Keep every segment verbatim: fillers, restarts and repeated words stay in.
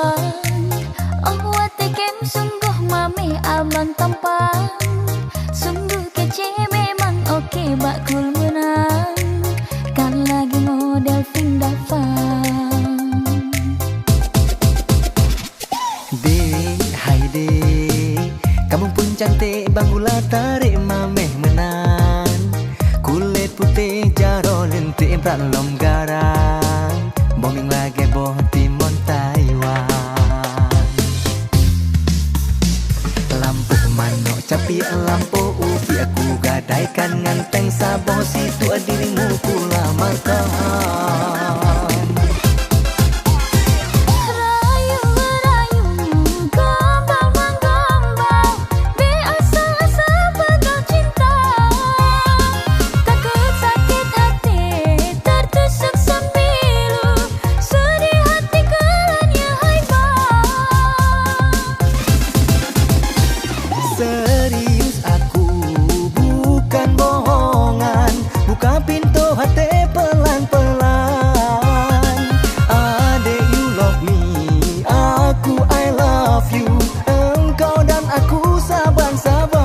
Oh watèe kém sunggoh mamèh abang tampan, sunggoh keuchik memang oke bak kul meunang, kan lagèe model Vin Dafan. Dek, hai dek, kamoe pun cantik bang gula tarék mamèh meunan. Kulét putéh jaroe leunteuk brat lom garang, boh mieng lagèe boh timon Taiwan. Lampôh manok capiek lampôh upiek, kugadaikan ngon péng saboh, situek dirimu kulamarkan. Rayu-rayu, gombal-menggombal, bèk asai-asai peugah cinta. Takot sakét haté, tertusuk sembilu, sedih hati keulan ya hai bang. Serius aku, bukan bohongan, buka pintoe haté pelan-pelan. Adek, you love me, aku I love you, engkau dan aku saban-saban.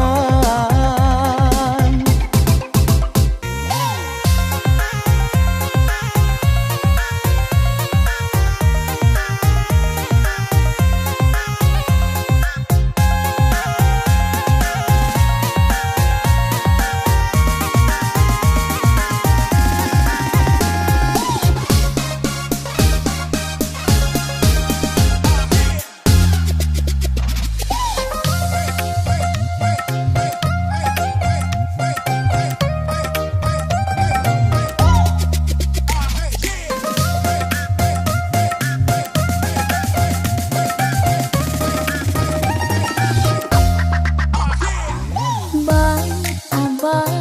Bang, abang,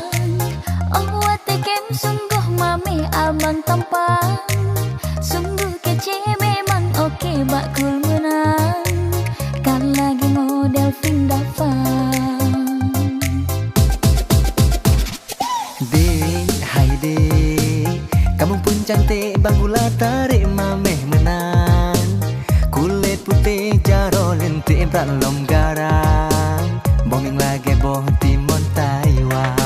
oh watèe kém sunggoh mamèh abang tampan, sunggoh keuchik memang oke bak kul meunang, kan lagèe model Vin Dafan. Dek, hai dek, kamoe pun cantik bang gula tarék mamèh meunan. Kulét putéh jaroe leunteuk brat lom garang, boh mieng lagèe boh timon Taiwan.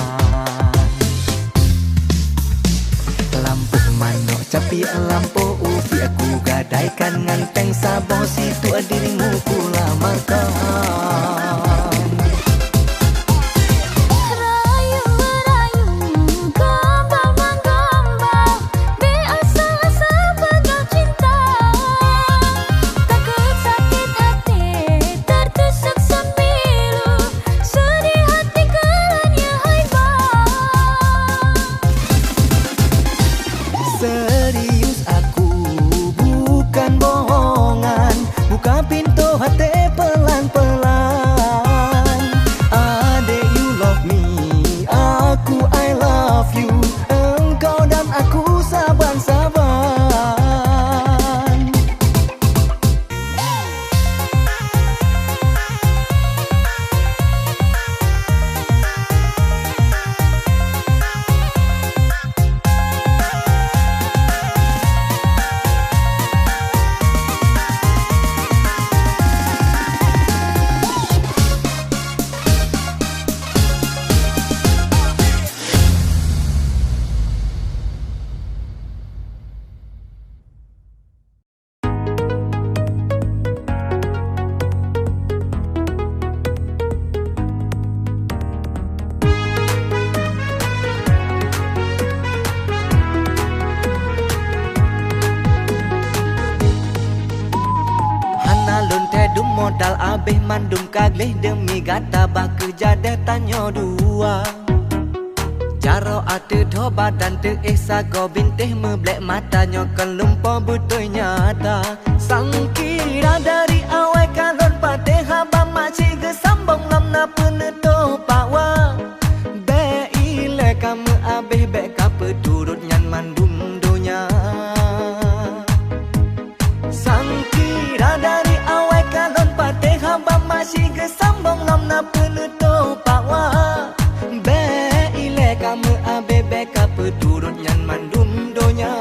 Lampôh manok capiek lampôh upiek, kugadaikan ngon péng saboh, situek dirimu kulamarkan. Rayu-rayu, gombal-menggombal, bèk asai-asai peugah cinta. Takot sakét haté, tertusuk sembilu, sedih hati keulan ya hai bang. Serius aku, bukan bohongan, buka pintoe haté pelan-pelan. Adek, you love me, aku I love you, engkau dan aku saban-saban. Hana lôn teuh dum modal, abéh mandum ka gleh deumi gata, bah kheueh jadeh tanyoe dua. Jaroe ateueh dhoe badan teuéh sagoe bintéh, meublek mata nyoe kon lumpoe beutôi nyata. Sangkira dari awai ka lôn patéh, haba mak cit geusambong lom na peuneutôh pakwa. Bék ilée ka meuabéh, bék ka peuturot nyan mandum donya. Sangkira dari awai ka lôn patéh, haba mak cit geusambong lom na peuneutôh pakwa. Bék ilée ka meuabéh, bék ka peuturot nyan mandum donya.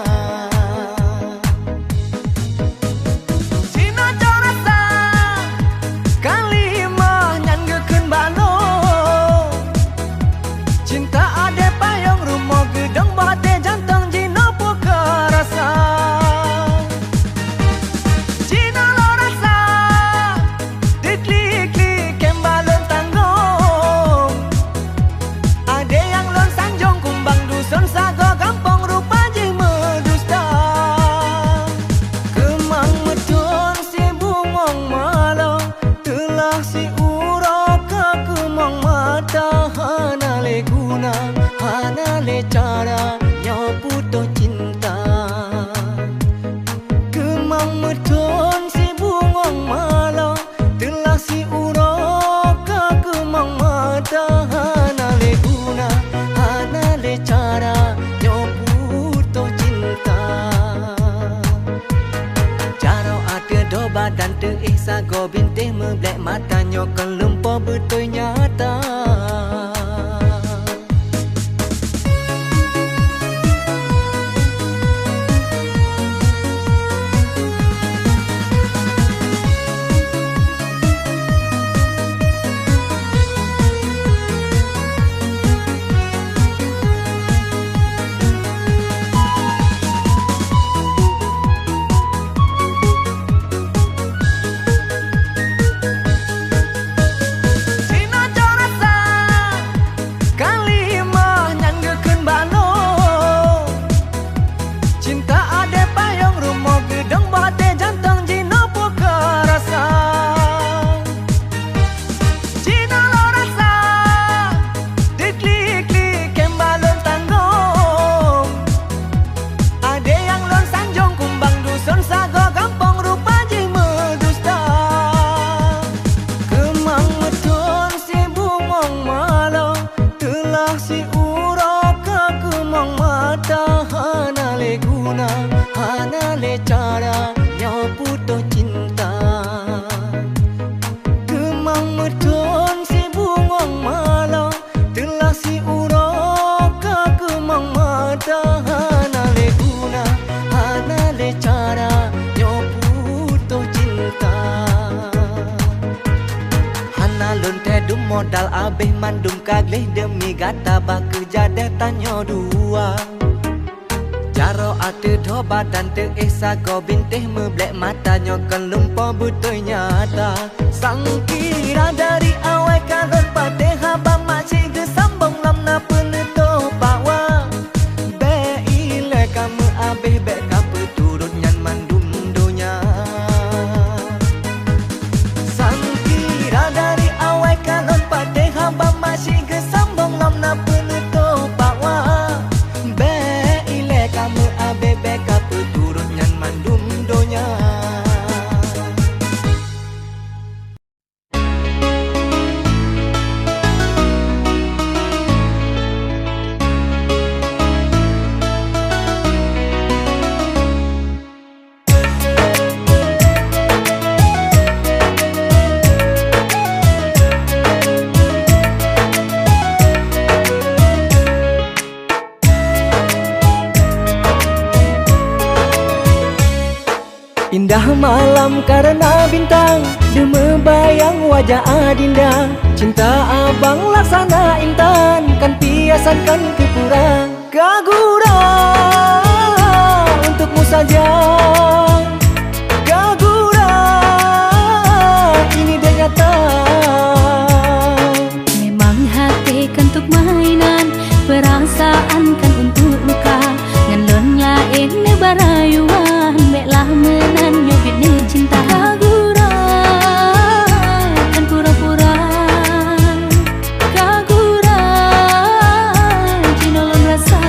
Thon sibungong malong, teulah siuroe ka keumong mata, hana lé guna, hana lé cara, nyoe putôh cinta. Jaroe ateueh doba dan teuéh sagoe bintéh, meublek mata nyoe kon lumpoe beutôi nyata. Kalimah nyan geukheun bak lôn, cinta adoe payong rumoh geudong bak até jantong jinoe peue keu rasa. Jinoe lôn rasa, diklik-klik kém bak lôn tanggong. Adoe nyang lôn sanjong kumbang duson sagoe gampông rupa jih meudusta. Keumang meuthon sibungong malong, teulah siuroe ka keumong mata, hana lé guna, hana lé cara, nyoe putôh cinta. Keumang meuthon sibungong malong, teulah siuroe ka keumong mata, hana lé guna, hana lé cara, nyoe putôh cinta. Hana lôn tém dum modal, abéh mandum ka gleh deumi gata, bah kheueh jadeh tanyoe dua. Jaroe ateueh doba dan teuéh sagoe bintéh, meublek mata nyoe kon lumpoe beutôi nyata. Sangkira dari awai ka lôn patéh, haba mak cit geusambong lom na peuneutoh bak wa. Bék ilée ka meuabéh, bék ka peuturot nyan mandum donya. Sangkira dari awai ka lôn patéh, haba mak cit geusambong lom na peuneutoh bak wa. Bék ilée ka meuabéh, bék ka peuturot nyan mandum donya. Indah malam karena bintang, deumeubayang wajah adinda. Cinta abang laksana intan, kan piasan kan keu pura. Ka gura untukmu saja, ka gura ini dek nyata. Memang hati kan untuk mainan, perasaan kan untuk luka. Ngon lôn laén neubarayuan, béklah meunan nyoe biet neucinta. Ka gura kan pura-pura, ka gura jinoe lôn rasa.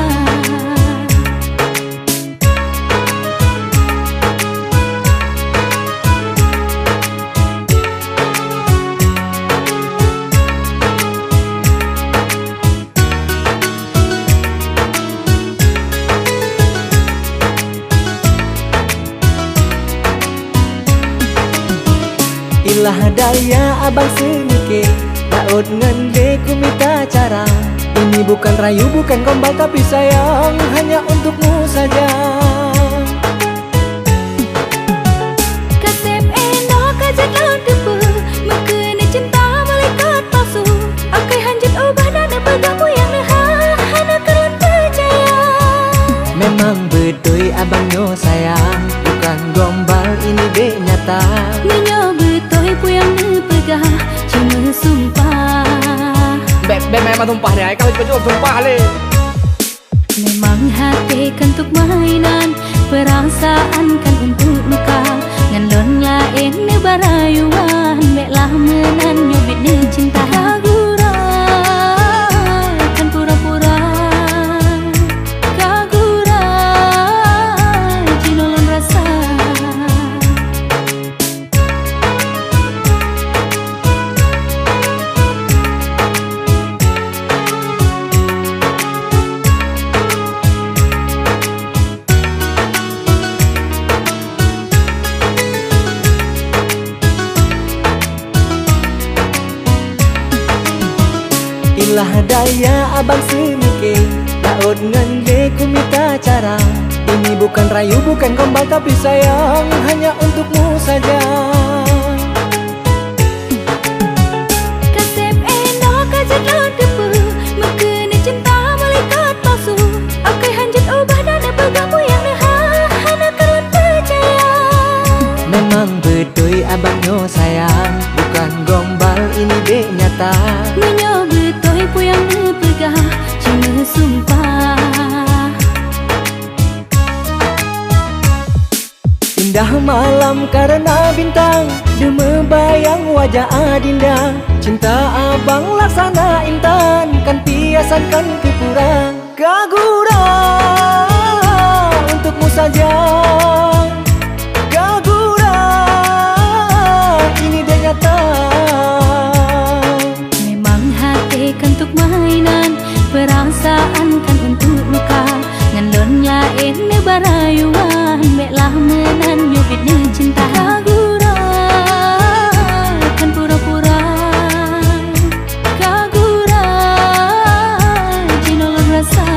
Ilah daya abang seumike, daot ngon lé kumita cara. Ini bukan rayu, bukan gombal, tapi sayang hanya untukmu saja. Kaseb inoe ka jeuet lôn teupeue, meukeuneuk cinta malaikat palsu. Akai hanjeuet ubah dan neupeugah peue nyang neuhah, hana keu lôn peucaya. Memang beutôi abang nyoe sayang, bukan gombal ini dek nyata. Meunyoe beutôi peue nyang neupeugah, cuma sumpah. Beb, beb, memang sumpah dia, kau cuba sumpah le. Memang hati kan untuk mainan, perasaan kan untuk luka. Ngon lôn laén neubarayuan, béklah meunan nyoe biet neucinta. Ka gura kan pura-pura, ka gura jinoe lôn rasa. Lah daya abang seumike, laôt ngon lé kumita cara. Ini bukan rayu, bukan gombal, tapi sayang hanya untukmu saja. Kaseb inoe ka jeuet lôn teupeue, meukeuneuh cinta malaikat palsu. Akai hanjeuet ubah dan neupeugah peue nyang neuhah, hana karu peucaya. Memang beutôi abang nyoe sayang, bukan gombal, ini dek nyata. Meunyoe beutôi peue nyang neupeugah, ci meusumpah. Indah malam karena bintang, deumeubayang wajah adinda. Cinta abang laksana intan, kan piasan kan keu pura. Ka gura untukmu saja, ka gura ini dek nyata. Memang hati kan untuk mainan, perasaan kan untuk luka. Ngon lôn nyan neuba rayuan, bék lah meunan nyoe biet neucinta. Ka gura, kan pura-pura. Ka gura, jinoe lôn rasa.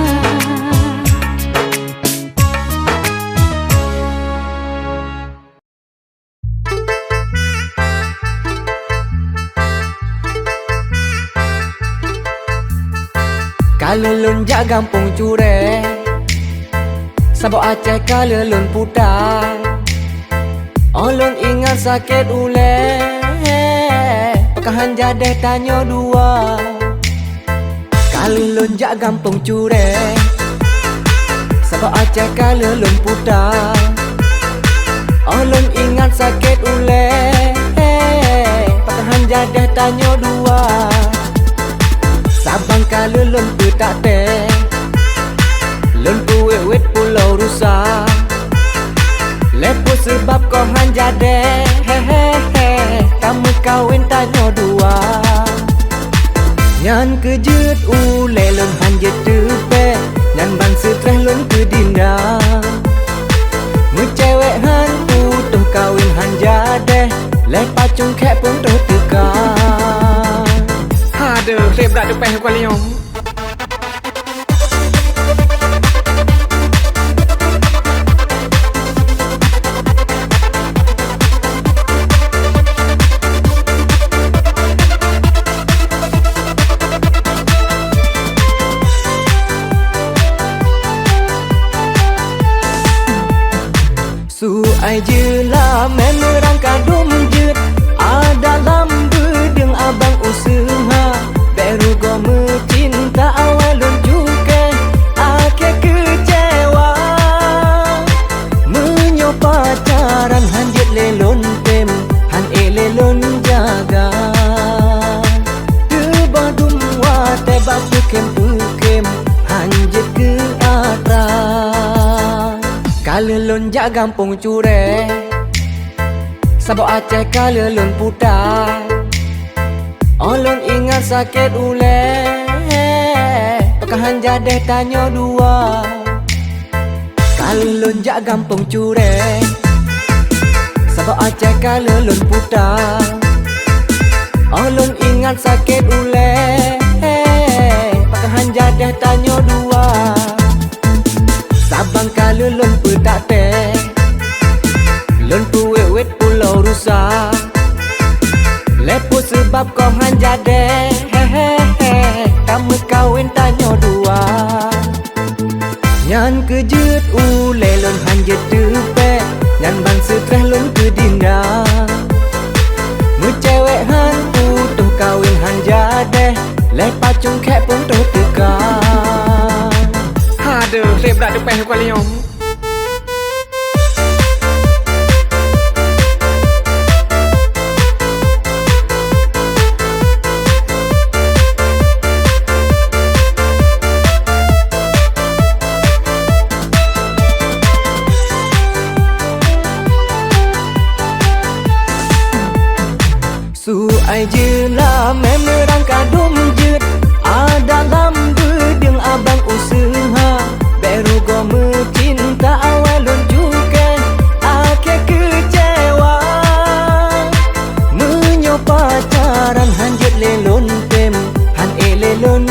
Ka lheueh lôn jak gampông Cureh, saboh Aceh ka lheueh lôn puta. Oh lôn ingat sakét ulée, pakon han jadeh tanyoe dua. Ka lheueh lôn jak gampông Cureh, saboh Aceh ka lheueh lôn puta. Oh lôn ingat sakét ulée, pakon han jadeh tanyoe dua. Saban ka lheueh lôn peutak tée, lôn peuwét-wét pulo rusa. Lé peue seubab kon han jadeh, hehehe, tameukawen tanyoe dua. Nyan keuh jeuet ulée lôn han jeuet teupée, nyan ban seutreh lôn keu dinda. Meucewek han putôh kawen han jadeh, lé pacung khek pun troh teuka. Aduh, lé brat teupée kuali nyoe. Su ai jeulamé meurangka dum jeuet, a dalam beudeueng abang useuha, bék rugoe meucinta awai lôn cukéh, akhé keucewa. Meunyoe pacaran han jeuet lé lôn tem, han ék lé lôn jaga. Teuboh dum watée bak peukhém-peukhém, han jeuet keu atra. Ka lheueh lôn jak gampông Cureh, saboh Aceh ka lheueh lôn puta. Oh lôn ingat sakét ulée, pakon han jadeh tanyoe dua. Ka lheueh lôn jak gampông Cureh, saboh Aceh ka lheueh lôn puta. Oh lôn ingat sakét ulée, pakon han jadeh tanyoe dua. Saban ka lheueh lôn peutak tée, lôn peuwét-wét pulo rusa. Lé peue seubab kon han jadeh, hehehe, tameukawen tanyoe dua. Nyan keuh jeuet ulée lôn han jeuet teupée, nyan ban seutreh lôn keu dinda. Meucewek han putôh kawen han jadeh, lé pacung khek pun troh teuka. Aduh, lé brat teupée kuali nyoe. Su ai jeulamé meurangka dum jeuet, a dalam beudeueng abang useuha, bék rugoe meucinta awai lôn cukéh, akhé keucewa. Meunyoe pacaran han jeuet lé lôn tem, han ék lé lôn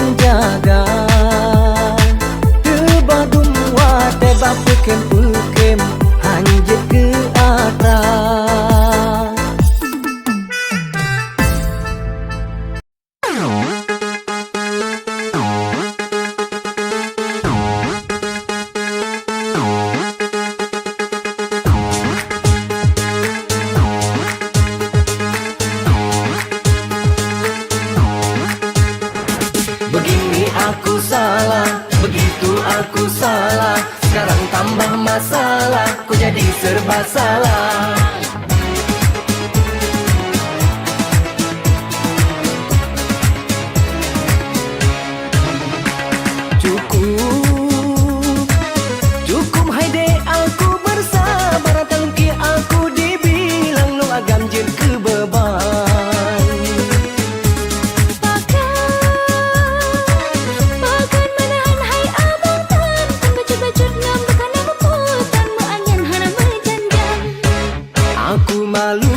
Aku malu,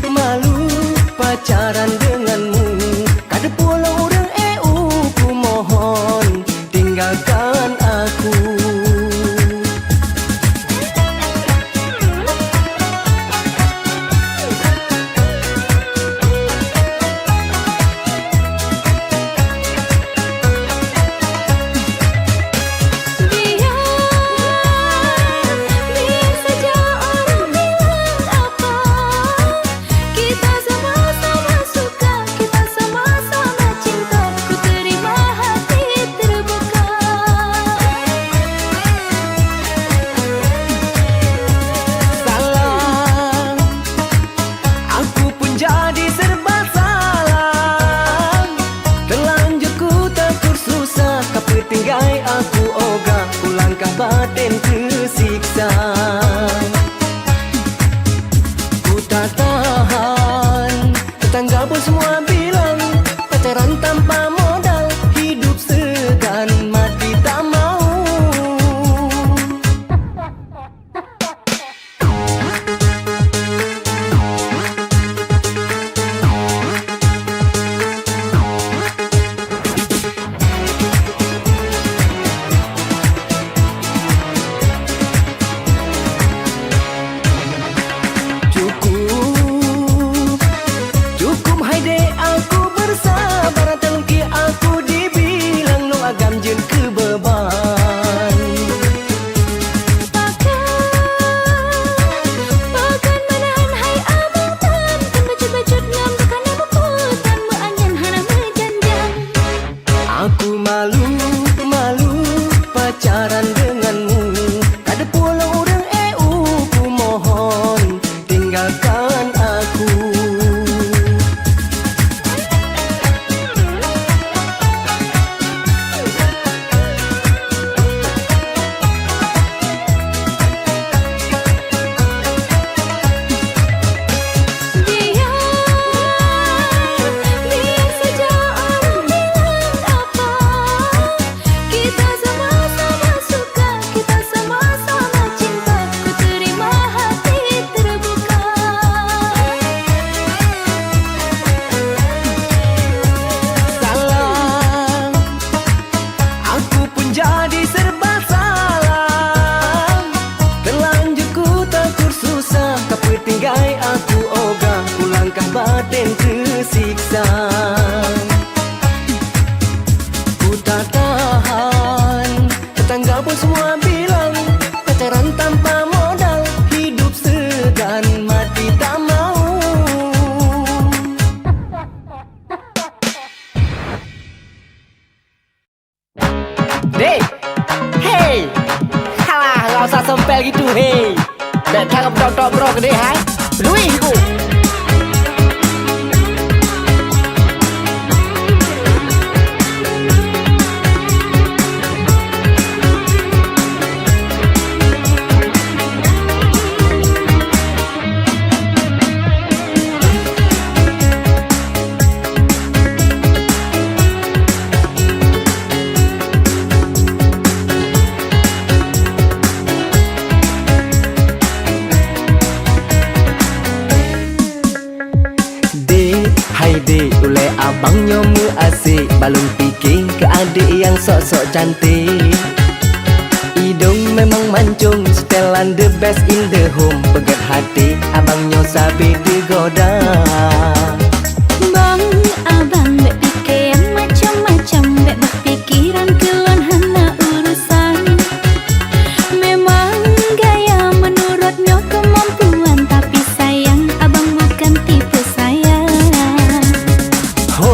malu pacaran denganmu. Ka teupeue lôn ureueng, eh, u, kumohon tinggalkan aku. Biar, biar saja orang bilang apa. Kita sama-sama suka, kita sama-sama cinta. Ku terima hati terbuka. Salah, aku pun jadi serba salah. Terlanjur ku tegur susah, ka peutinggai aku ogah, ku langkah baten teusiksa. Ku tak tahan, tetangga pun semua bilang, pacaran tanpa modal, hidup segan, mati tak mau. Cukup, cukup hai dek aku bersabar, taleueng keu aku dibilang lôn agam jeuet keu beban. Pakon, pakon meunahan hai abang tan, kon bacut-bacut ngon bukan meupeue tan, meuanyan hana meujanjang. Aku malu, malu pacaran denganmu. Ka teupeue lôn ureueng, eh, u, kumohon tinggalkan aku. Biar, biar saja orang bilang apa. Kita sama-sama suka, kita sama-sama cinta. Ku terima hati terbuka. Salah, aku pun jadi serba salah. Terlanjur ku tegur susah, ka peutinggai aku ogah, ku langkah baten teusiksa. Ku tak tahan, tetangga pun semua bilang, pacaran tanpa modal, hidup segan, mati tak mau. Dek! Hei! Halah, rasa sempel gitu, hei! Bèk that tok-tok broe keudéh hai. Luih ku. Dek, hai dek, ulèe abang nyoe meuasék, balum pike keu adek nyang sok-sok cantik. Idong memang mancung, setelan the best in the home, peugèt hati abang nyoe sabe digoda. Bang, abang bèk pike nyang macam-macam, bèk bah pikeran keu lôn hana urusan. Memang gaya menurut nyoe kemampuan, tapi sayang abang bukan tipe saya. Ho,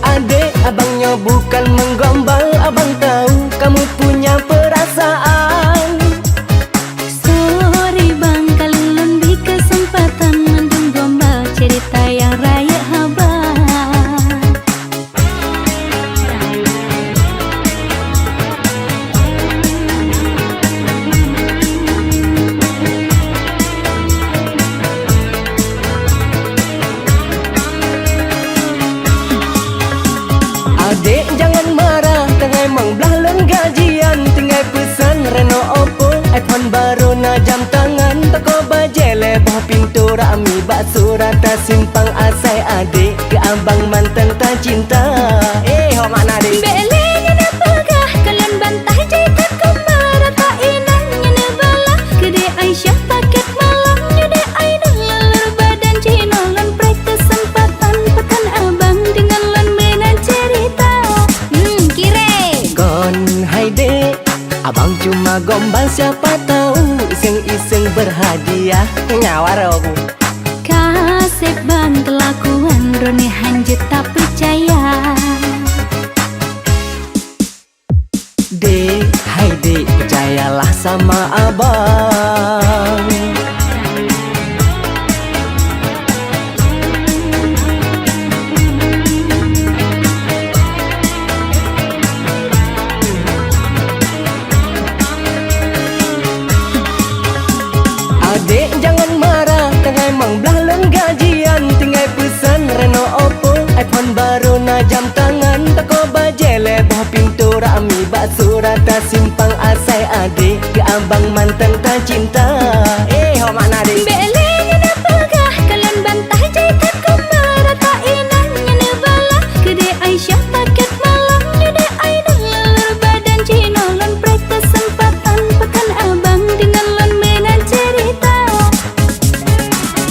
adek, abang nyoe bukan menggombal, abang tahu kamu punya perasaan. Sorry bang, ka lôn bi kesempatan mandum gombal, cit Rami bak Surata simpang asai adék, keu abang mantong tacinta. Eh, ho makna deh. Bék lé nyan peugah, kalon bantah jai that keumbara, ta inong nyan bala. Keu dek Aisyah paket malam, nyoe dek Ainun lalur badan jinoe lôn preh keuseumpatan pakan abang deungon lôn meunan cerita. Hmm, kiré. Kon hai dek, abang cuma gombal siapa tahu iseng-iseng berhadiah. Nyawa roh. Kaseb bang kelakuan droeneuh hanjeuet tapeucaya. Dek, hai dek, percayalah sama abang. Adék jangan marah, tangai mang blah lôn gajian, tinggai peusan Reno Oppo, iPhone baru na jam tangan, toko bajée lhée boh pintoe Rami bak Surata simpang asai adék, keu abang mantong tacinta. Eh, ho makna deh. Bék lé nyan peugah, kalon bantah jai that keumbara, ta inong nyan bala. Keu dek Aisyah paket malam, nyoe dek Ainun lalur badan jinoe lôn preh keuseumpatan pakan abang deungon lôn meunan cerita.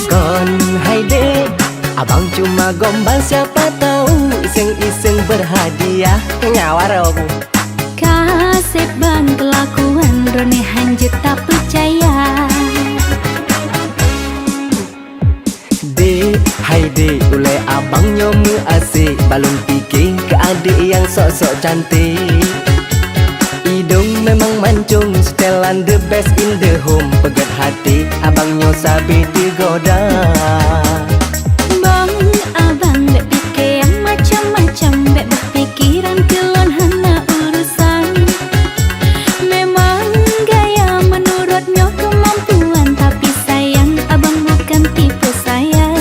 Kon hai dek, abang cuma gombal siapa tahu iseng-iseng berhadiah. Nyawa roh. Kaseb bang kelakuan droeneuh hanjeuet tapeucaya. Dek, hai dek, ulée abang nyoe meuasék, balum pike keu adék nyang sok-sok cantik. Idong memang mancung, setelan the best in the home, peugét hati abang nyoe sabe teugoda. Bang, abang bék pike nyang macam-macam, bék bah pikeran keu lôn hana urusan. Memang gaya menurut nyoe kemampuan, tapi sayang abang bukan tipe saya.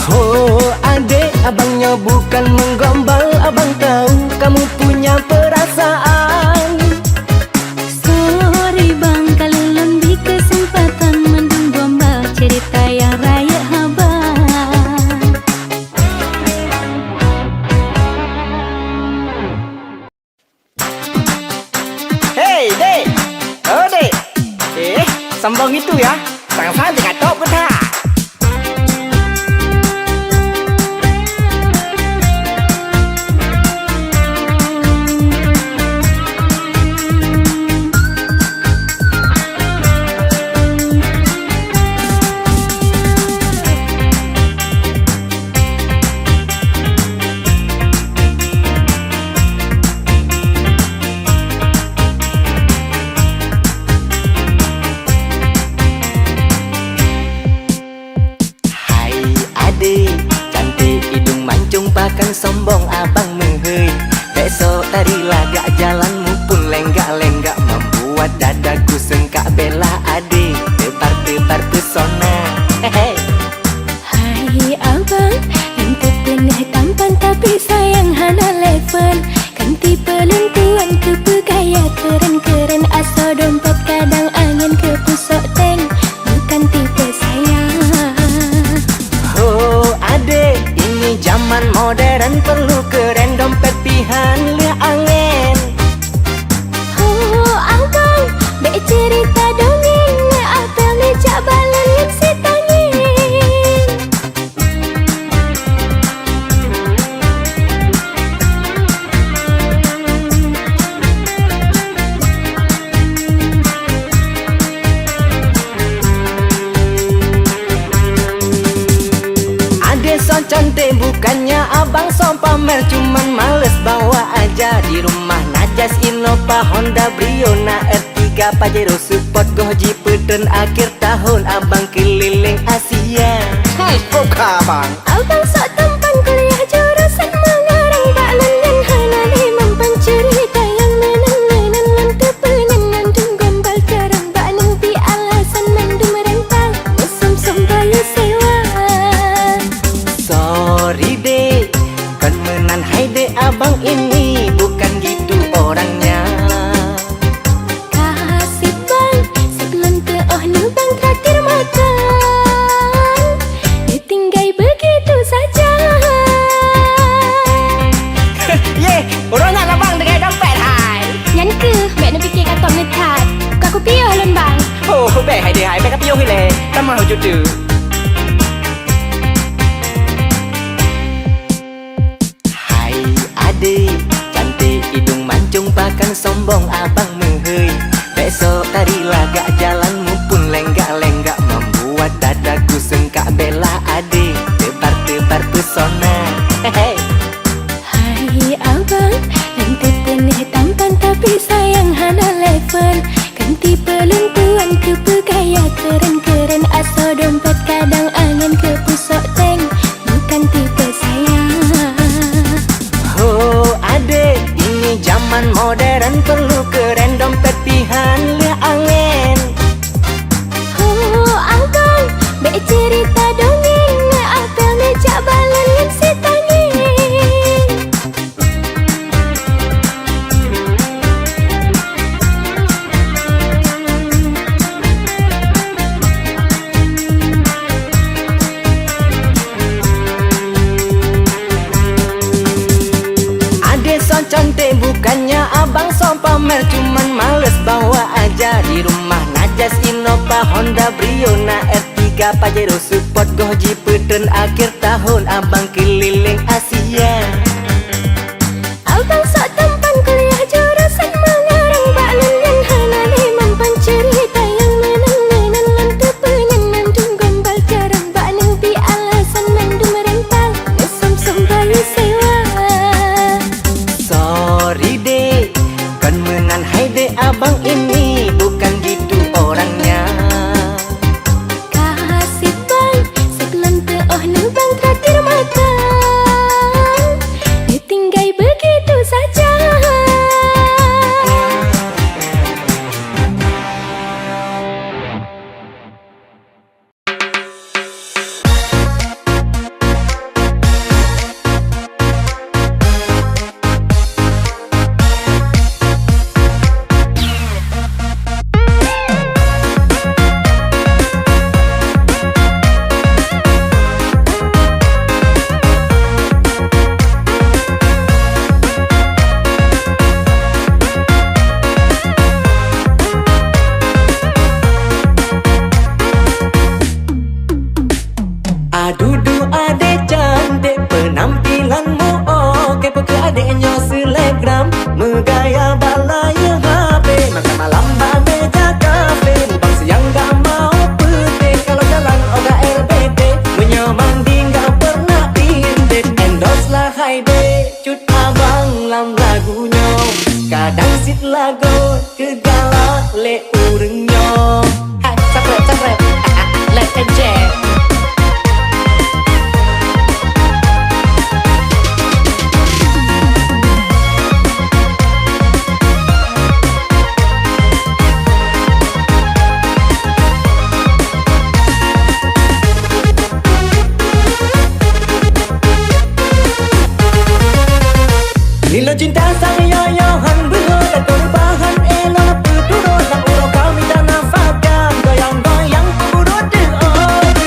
Ho, adék, abang nyoe bukan menggombal, abang tahu kamu punya perasaan. Sorry bang, kalau lôn bri kesempatan mandum gombal cerita nyang rayeuk haba. Hei, dek! Oh, dek! Eh, sombong gitu ya? Sang-sang teuka top ke tak? Hai adék, cantik idong mancung pakon sombong abang meuheuét. Besok tari lagak jalan muphom lenggak-lenggak membuat dadaku sengkak bela adék. Tebar-tebar pesona. Hehe. Hai abang, nyang teupeunah tampan tapi sayang hana level. Kan tipe lôn tuan keupeugaya keuren-keuren asoe dompet kadang angén keu pusok tank. Bukan tipe saya. Ho adék, ini zaman modern perlu keuren dompet pihan lheueh angén. Ho abang, bék cerita dongeng, apel meujak balon ngon sitangén. Adék sok cantik, bukannya abang sok pamer, cuman males bawa aja. Di rumah na Jazz, Innova, Honda, Brio, na R tiga, Pajero Sport goh jipeutrön. Akhir tahun abang keuliléng Asia. Hmm, oke, Bang. Abang sok tampan kuliah jurusan meungarang bak London, hana lé mampan cerita nyang meunan-meunan ngon teupeunan, mandum gombal carông bak nangpi alasan mandum rentang, meusöm-söm bayeue sewa. Sorry, Dek, kon meunan hai Dek, abang ini bukan gitu orangnya. Kaseb bang, siklon teuoh nyoe bang traktir makan. Hai adék, cantik hidung mancung, pakon sombong abang meuheuy. Bèk sok tari lagak, jalan muphom lenggak-lenggak, membuat dadaku seungkak. Bela adék, teubar-teubar pesona. Hehe. Hai abang, lôn teupeunéh tampan tapi sayang hana lé phôn. Ganti peuluntuan keu peugaya keuren-keuren, asoe dompet kadang angén keu pusok tank, bukan tipe saya. Ho adék, ini zaman modern, perlu keuren, dompet pih han lheueh angén. Ho abang, bèk ceurita dongeng, apel meujak balon ngon sitangeng. Adék sok cantik, bukannya abang sok pamer, cuman males bawa aja. Di rumah na Jazz, Innova, Honda, Brio, na F tiga, Pajero Sport, goh jipeutreun. Akhir tahun abang keuliléng Asia. Abang sok tampan kuliah jurusan meungarang, bak lôn nyan hana lé mampan, ceurita nyang meunan-meunan lôn teupeunyan, mandum gombal carông bak neubi alasan, mandum rempang neusöm-söm bayeue sewa. Sorry dék, kon meunan hai dék, abang ini bukan gitu orangnya. Ka sép bang, sép lôn teuôh neubang traktir makan, neutinggai begitu saja. Adudu adék cantik, penampilanmu oke, peu keuh adék nyoe selebgram, meugaya bak layèe H P, makan malam bak meja kafe, mubang siang gak mau peuté, kalau jalan ôk gak R B T, meunyoe mandi gak pernah intip, endorse lah hai dék. Cut abang lam lagu nyoe, kadang cit lagot keu galak lé ureueng nyoe. Hai, sapreh, sapreh. Lét keucék. Nilai cinta sang yoyo han beuho, dan keurubahan elok peuturot, dan uroe kami dan nafakah, goyang-goyang peuburot deuh.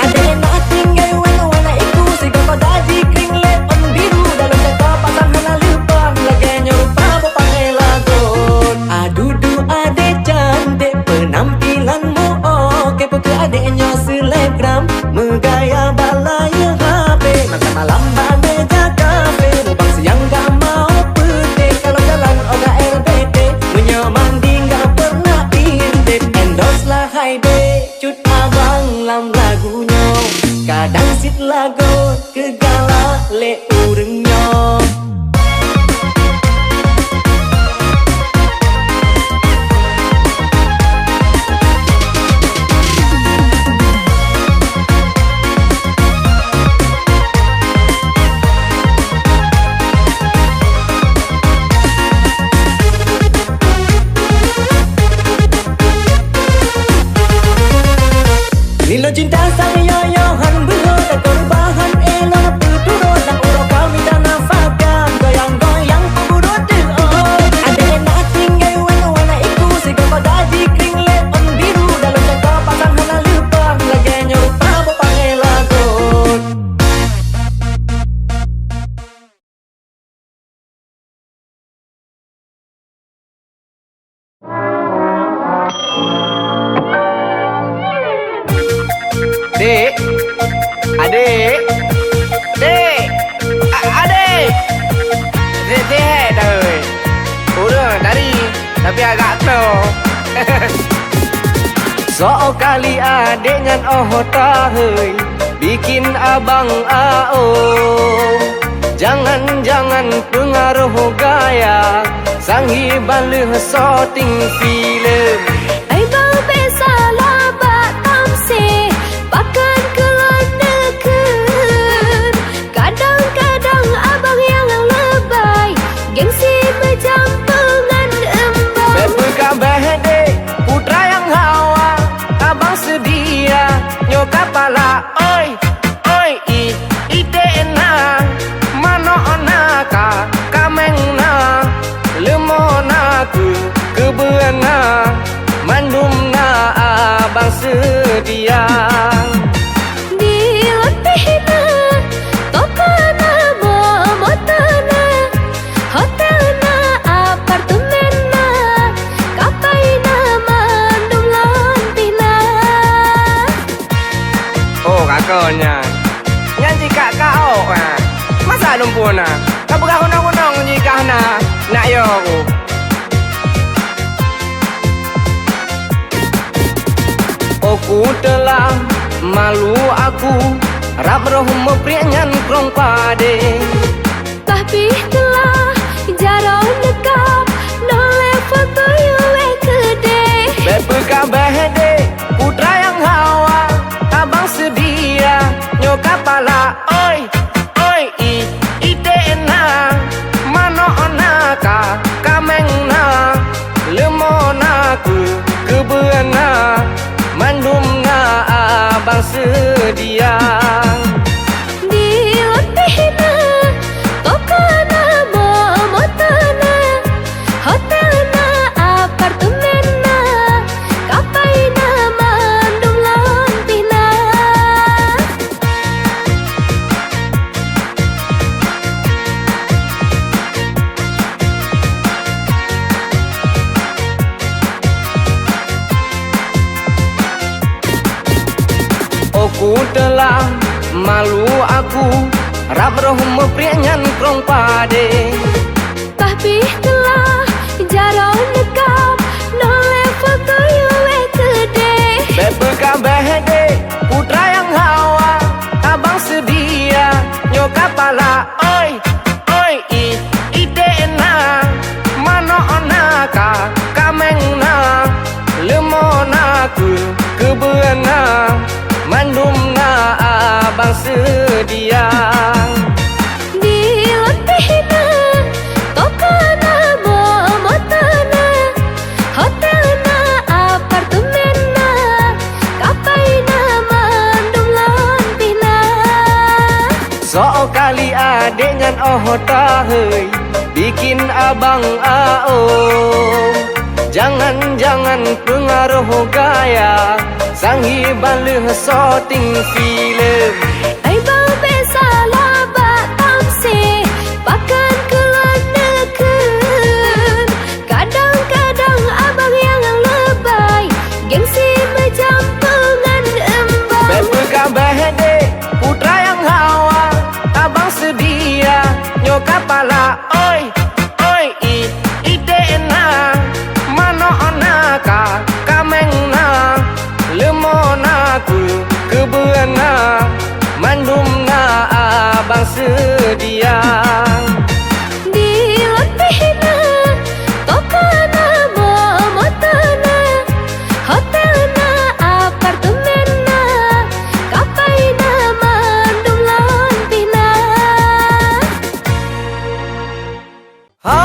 Adék na tinggai wen wana iku, sigoe pada jikring lé ôn biru, dalam jaka pasang hana leupah, lagèe nyoe rupa bupang lagot. Adudu adék cantik, penampilanmu oke, peu keuh adék nyoe selebgram, meugaya bak layèe H P, makan malam bak meja kafe, mubang siang gak mau peuté, kalau jalan ôk gak R B T, meunyoe mandi gak pernah intip, endorse lah hai dék. Cut abang lam lagu nyoe, kadang cit lagot keu galak lé ureueng nyoe. Nilai cinta sang yoyo han beuho, dan keurubahan elok peuturot, dan uroe Dek, adek, dek, a-, adek. Dek, dek, dek. Ureueng tadi, tapi agak tlo. Soe kali adek nyan oh tahei, bikin abang ao. Jangan-jangan peungaroh gaya, sanghi ban lheueh syuting filem. Ai bang bèk salah bak tamsé, pakon keu lôn neukheun. Kadang-kadang abang nyang leubèh, gengsi meujampeu ngon eumbang. Bèk peugah bèk deh, putra nyang hawa, abang seudia, nyoe ka palak, oi. Oi, i, idéh na, manok na, ka, kaméng na, leumô na, keu, keubeuen na, mandum na abang seudia. Di lôn pih na, toko na, mo-, moto na, hotel na, apartemen na, kapai na, mandum lôn pih na. Oh, ka kon nyan. Nyan jikak ka ôk, ha. Masa lumpur na? Ka peugah gunong-gunong jikah na, nak yo ku. Oh, ku teulah malu aku, rab roh meupriek nyan krong padé. Bah pih teulah jaroe neukab, noleh foto yue keudeh. Bèk peugah bèk deh, putra nyang hawa, abang seudia, nyoe ka palak, oi, oi, i, idéh na, manok na, ka, kaméng na, leumô na, keu, keubeuen na, mandum na abang seudia. Di lôn pih na, toko na, mo-, moto na, hotel na, apartemen na, kapai na, mandum lôn pih na. Oh, ku teulah malu aku, rab roh meupriek nyan krong padé. Bah pih teulah jaroe neukab, noleh foto yue keudeh. Bèk peugah bèk deh, putra nyang hawa, abang seudia, nyoe ka palak, oi. Oi, i, idéh na, manok na, ka, kaméng na, leumô na, keu, keubeuen na, mandum na abang seudia. Di lôn pih na, toko na, mo-, moto na, hotel na, apartemen na, kapai na, mandum lôn pih na. Soe kali adék nyan oh tahei, bikin abang ao. Jangan-jangan peungaroh gaya, sanghi ban lheueh syuting filem. Ai bang bèk salah bak tamsé, pakon keu lôn neukheun. Kadang-kadang abang nyang leubèh, gengsi meujampeu ngon eumbang. Bèk peugah bèk deh, putra nyang hawa, abang seudia, nyoe ka palak, oi, oi, i, idéh na, manok na, ka, kaméng na, leumô na, keu, keubeuen na, mandum na abang seudia. Di lôn pih na, toko na, mo-, moto na, hotel na, apartemen na, kapai na, mandum lôn pih na. Ha,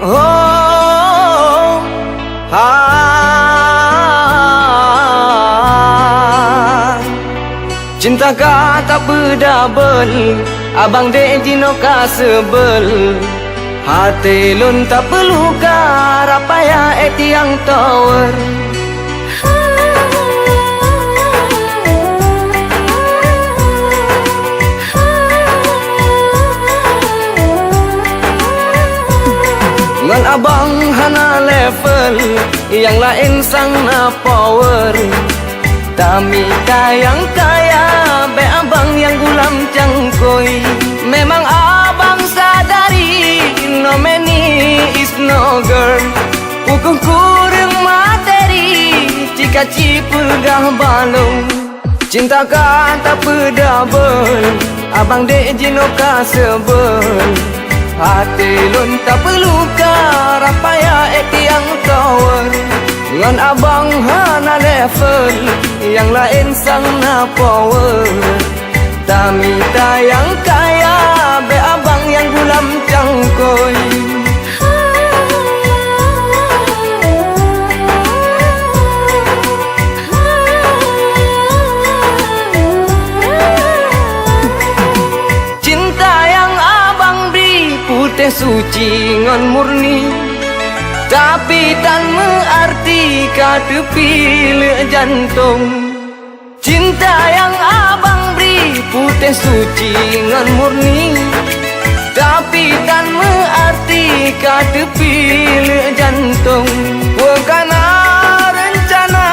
ho, ha. Cinta ka tapeudabel, abang dek jinoe ka seubel. Até lôn tapeuloh ka rap payah étiang tower. Ngon abang hana level, nyang laén sang na power. Mita nyang kaya, bèk abang nyang gulam cangkôi. Memang abang sadari, no money is no girl. Pukon kureueng materi, cit ka jipeugah balong. Cinta ka tapeudabel, abang dek jinoe ka seubel. Até lôn tapeuluka, rap payah ék tiang tower. Ngon abang hana level, nyang laén sang na power. Tamita nyang kaya, bèk abang nyang gulam cangkôi. Cinta nyang abang bri putéh suci ngon murni, tapi tan meuarti ka teupileuk jantông. Cinta nyang abang bri putéh suci ngon murni, tapi tan meuarti ka teupileuk jantông. Peue kana reuncana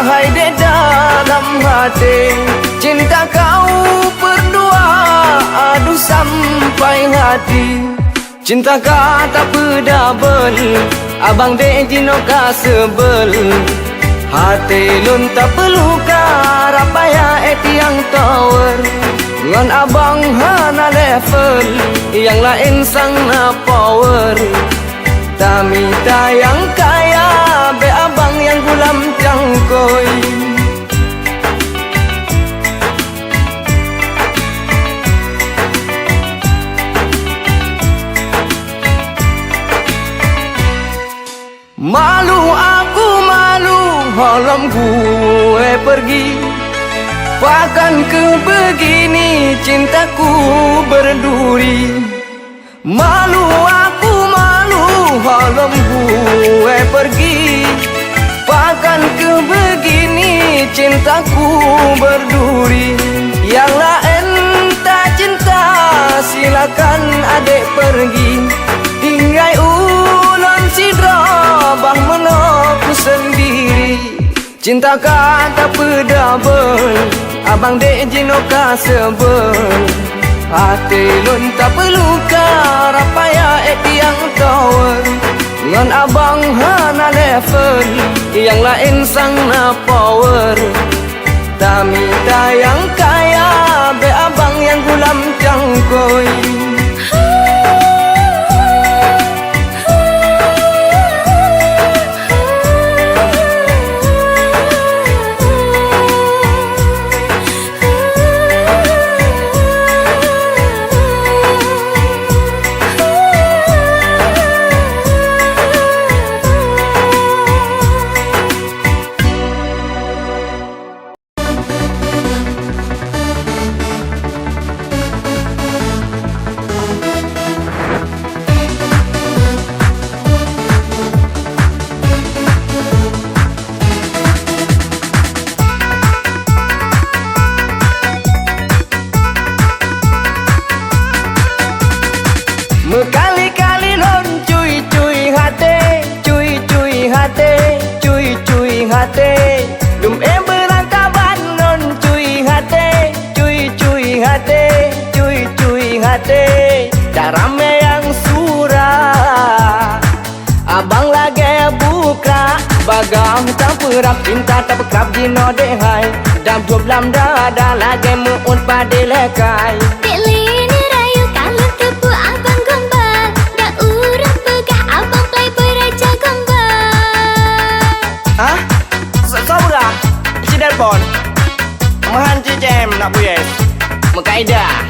hai dek dalam até, cinta kau berdua, aduh sampai hati. Cinta ka tapeudabel, abang dek jinoe ka seubel. Até lôn tapeuluka, rap payah ék tiang tower. Ngon abang hana level, nyang laén sang na power. Tamita nyang kaya, bèk abang nyang gulam cangkôi. Malu aku malu, holom gue pergi. Pakon keu begini cintaku berduri. Malu aku malu, holom gue pergi. Pakon keu begini cintaku berduri. Nyang laén tacinta, silakan adek pergi. Tinggai ulôn sidroe, bah meunoe ku sendiri. Cinta ka tapeudabel, abang dek jinoe ka seubel. Até lôn tapeuluka, rap payah ék tiang tower. Ngon abang hana level, nyang laén sang na power. Tamita nyang kaya, bèk abang nyang gulam cangkôi. Meukali-kali lôn cui-cui até, cui-cui até, cui-cui até. Dum éh beurangkaban lôn cui até, cui-cui até, cui-cui até. Dak ramé nyang sura. Abang lagèe bukrak, bagaih tapeurab, cinta tapeukrab jinoe dek hai. Dam dub lam dada lagèe meu'uet padé lhèe kai. Dek lé neurayeuk ka lôn teupeu abang gombal. Dak ureueng peugah abang playboy raja gombal. Hah? Sa-, soe peugah? Ci telepon. Meuhan ci C M nak buyes. Meukaidah.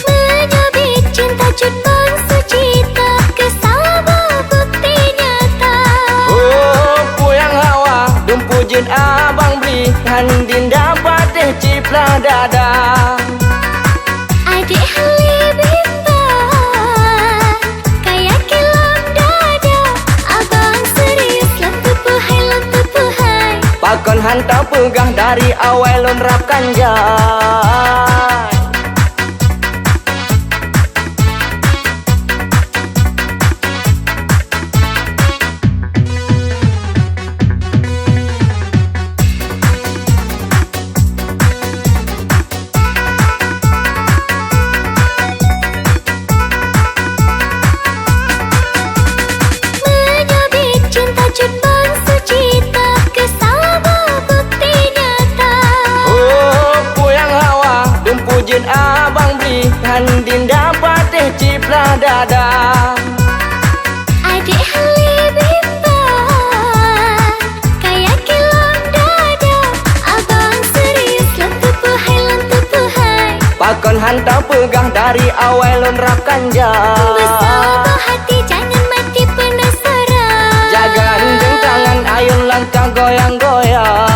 Meunyoe biet cinta cut bang suci, teukeusaba bukti nyata. Oh, puyang hawa, dumpeue jeuet abang bri, han dinda patéh ciplah dada. Adek hale bimbang, kaya kilam dada. Abang serius lam peupeuhai, lam peupeuhai. Tapeugah dari awai lôn rab kan jai. Meunyoe biet cinta cut ban suci, teuh keu saboh bukti nyata. Oh, peue nyang hawa dumpeue jeuet abang bri, han dinda patéh cit blah dada. Adék hale bimbang, kaya kilon dada. Abang serius lôn teupeu hai, lôn teupeu hai. Pakon han tapeugah dari awai lôn rab kan jai. Beusaboh hati jangan mati penasaran. Jaga anjeung tangan ayun langkah goyang-goyang.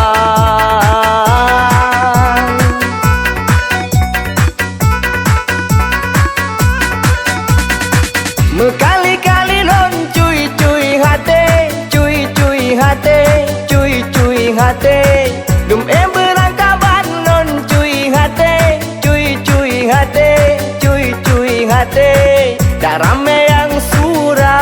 Meukali-kali lôn cui-cui haté, cui-cui haté, cui-cui haté. Dum éh beurangkaban lôn cui haté, cui-cui haté, cui-cui haté. Dak ramé nyang sura.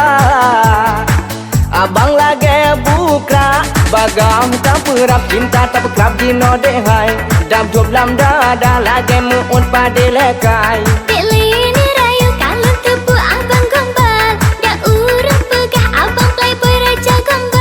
Abang lagée bukrak, bagaih tapeurab cinta tapeukrab jinoe dék hai. Dab dub lam dada lagée meu'uet padé lé kai. Dék lé ni rayu ka lôn teupeu abang gombal, dak ureuëng peugah abang playboy raja gombal.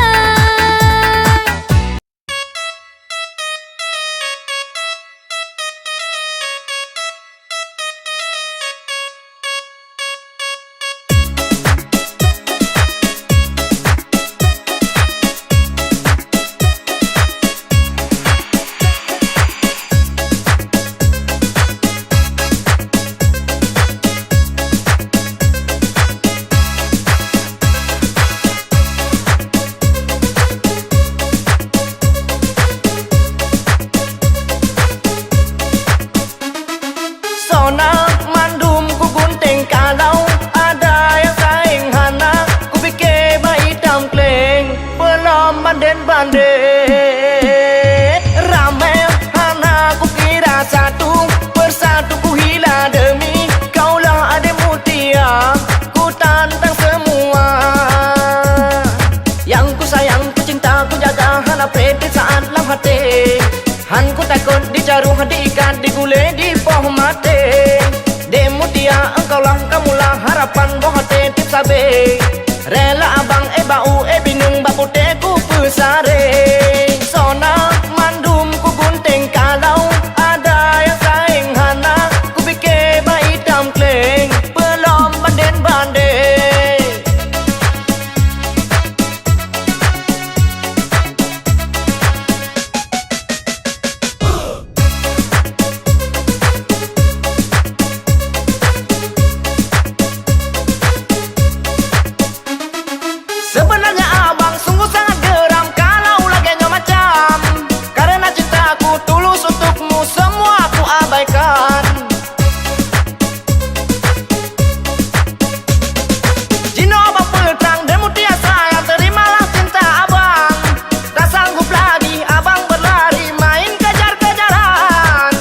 Sona mandum kugunténg, kalau ada nyang sayang hana, kupike bak itam kleng, peulom bandét-bandét. Ramé hana kukira satu persatu, kuhila demi kaulah adé mutia, kutantang semua. Nyang kusayang, kucinta, kujaga, hana preh saát lam haté. Han kutakot dijaroh, diikat, digulé, dipoh maté. Dek mutia, engkaulah kamula harapan boh até tieb sabé. Rela abang éh bak u éh bineung, bak putéh kupeusaré. Sona mandum kugunténg, kalau ada nyang sayang hana, kupike bak itam kleng, peulom bandét-bandét. Sebenarnya abang sungguh sangat geram kalau lagée nyoe macam. Karena cintaku tulus untukmu, semua ku abaikan. Jinoe abang peutrang, dek mutia sayang, terimalah cinta abang. Tak sanggup lagi abang berlari main kejar-kejaran.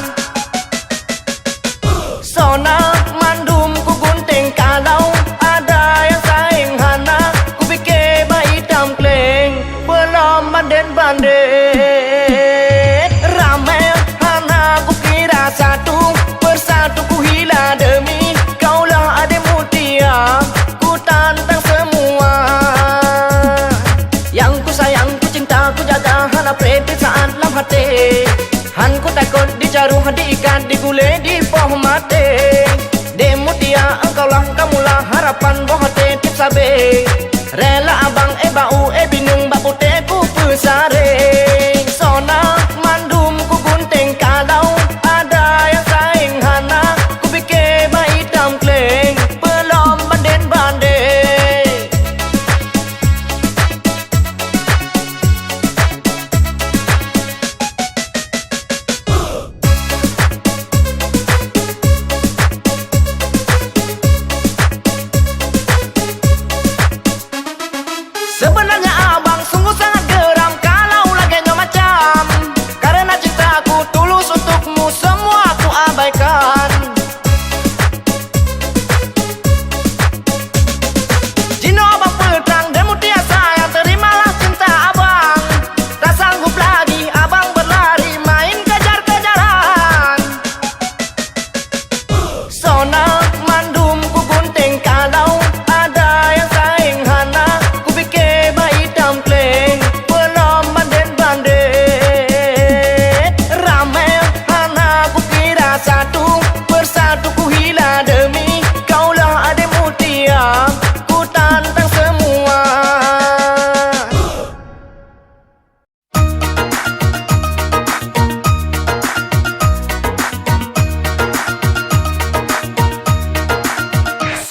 Sona mandum kugunténg, kalau ada nyang sayang hana, kupike bak itam kleng, peulom bandét-bandét. Ramé hana kukira, satu persatu kuhila demi kaulah adé mutia, kutantang semua. Nyang kusayang, kucinta, kujaga, hana preh saát lam haté. Han kutakot dijaroh, diikat, digulé, dipoh maté. Dek mutia, engkaulah kamula harapan boh até tieb sabé. Rela abang éh bak u éh bineung, bak putéh kupeusaré. Sona mandum kugunténg, kalau ada nyang sayang hana, kupike bak itam kleng, peulom bandét-bandét.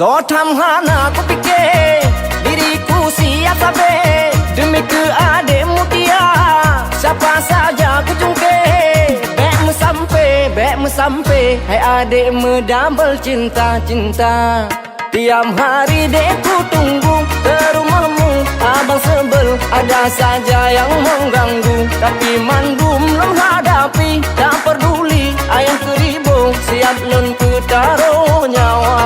Soe tham hana kupike, diriku siap sabe demi keu adek Mutia. Siapa saja kucungke, bek meusampe, bek meusampe, hai adek meudabel cinta-cinta. Tiap hari dek kutunggu, keu rumohmu abang sebel, ada saja yang mengganggu. Tapi mandum lôn hadapi, tak peduli ayah keu ribo, siap lôn peutaroh nyawa.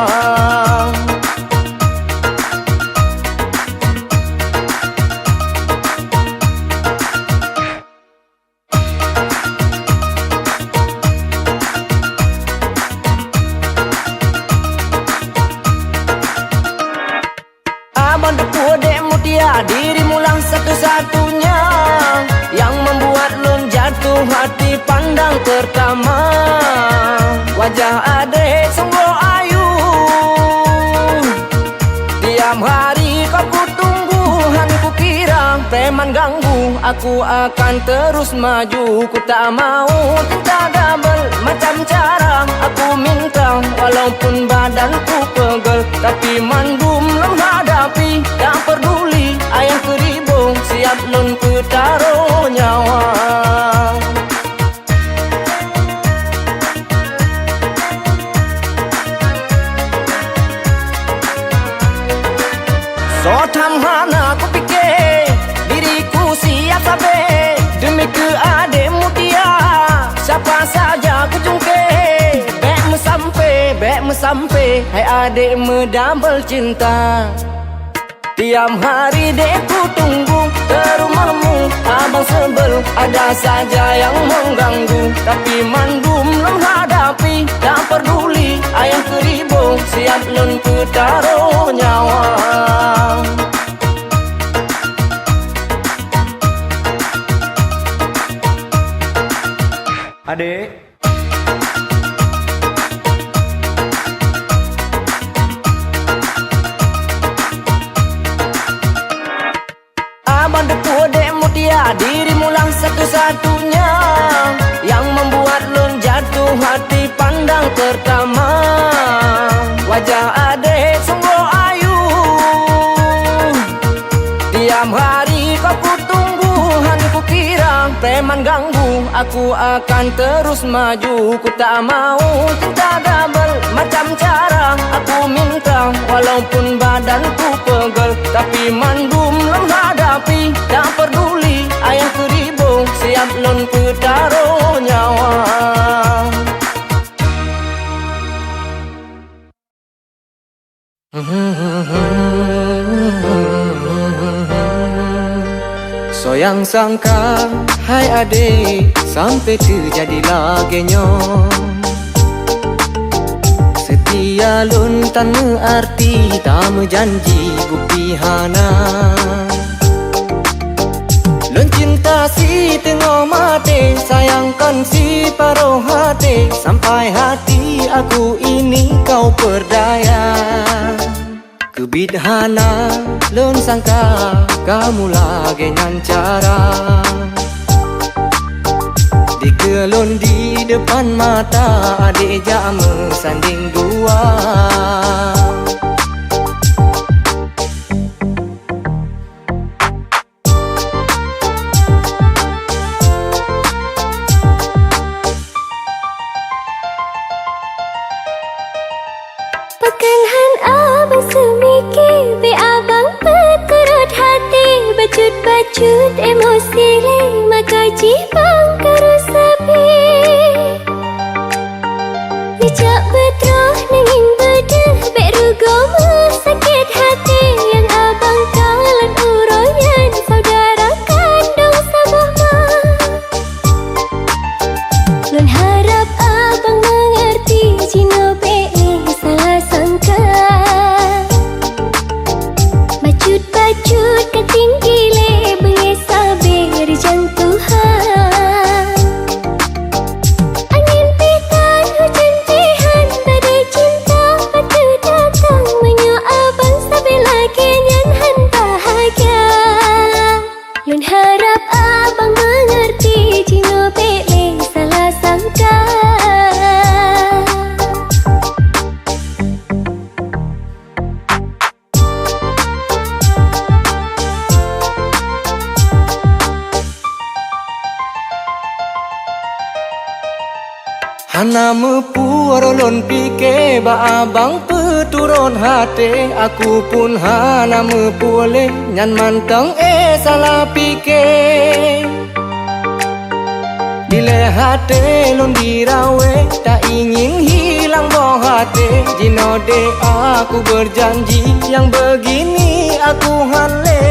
Abang teupeue dek Mutia, dirimulah satu-satunya yang membuat lôn jatuh hati pandang pertama. Wajah adek sungguh ayu. Tiap hari kau kutunggu, han kukira teman ganggu. Aku akan terus maju, ku tak mau cinta double. Macam cara aku minta, walaupun badanku pegel, tapi mandum lôn hadapi. Tak peduli ayah keu ribo, siap lôn peutaroh nyawa. Soe tham hana kupike, diriku siap sabe demi keu adek Mutia. Siapa saja kucungke, bek meusampe, bek meusampe, hai adek meudabel cinta. Tiap hari dek kutunggu, keu rumohmu abang sebel, ada saja yang mengganggu. Tapi mandum lôn hadapi, tak peduli ayah keu ribo, siap lôn peutaroh nyawa. Adek. Abang teupeue dek Mutia, dirimulah satu-satunya yang membuat lôn jatuh hati pandang pertama. Wajah adek sungguh ayu. Tiap hari kau kutunggu, han kukira teman ganggu. Aku akan terus maju, ku tak mau cinta double. Macam cara aku minta, walaupun badanku pegel, tapi mandum lôn hadapi. Tak peduli ayah keu ribo, siap lôn peutaroh nyawa. Soe nyang sangka, hai adek, sampai teujadi lagée nyoe. Seutia lôn tan meuarti, tameujanji bukti hana. Lôn cinta siteungoh maté, sayang kon siparoh até, sampai hati aku ini kau perdaya. Keubiet hana lôn sangka kamu lagée nyan cara. Dikeue lôn di depan mata, adek jak meusandeng dua. Pakon han abang seumike, bek abang peuturot hati, bacut-bacut emosi lé, maka jih bang karu sabe. Neujak beutroh neungieng beudeuh, bek rugoe meusakét hati, nyang abang kalon uroe nyan saudara kandong saboh ma. Lôn harab abang meungeurti, jinoe bek lé salah sangka. Bacut-bacut ka tinggi lé, beungéh sabe rijang Tuhan. Hana meupuruh lôn pike bak abang peuturot até, aku pun hana meupuléh nyan mantong, eh, salah pike. Dilée até lôn dirawé, tak ingin hilang boh até, jinoe deh aku berjanji, yang begini aku han lé.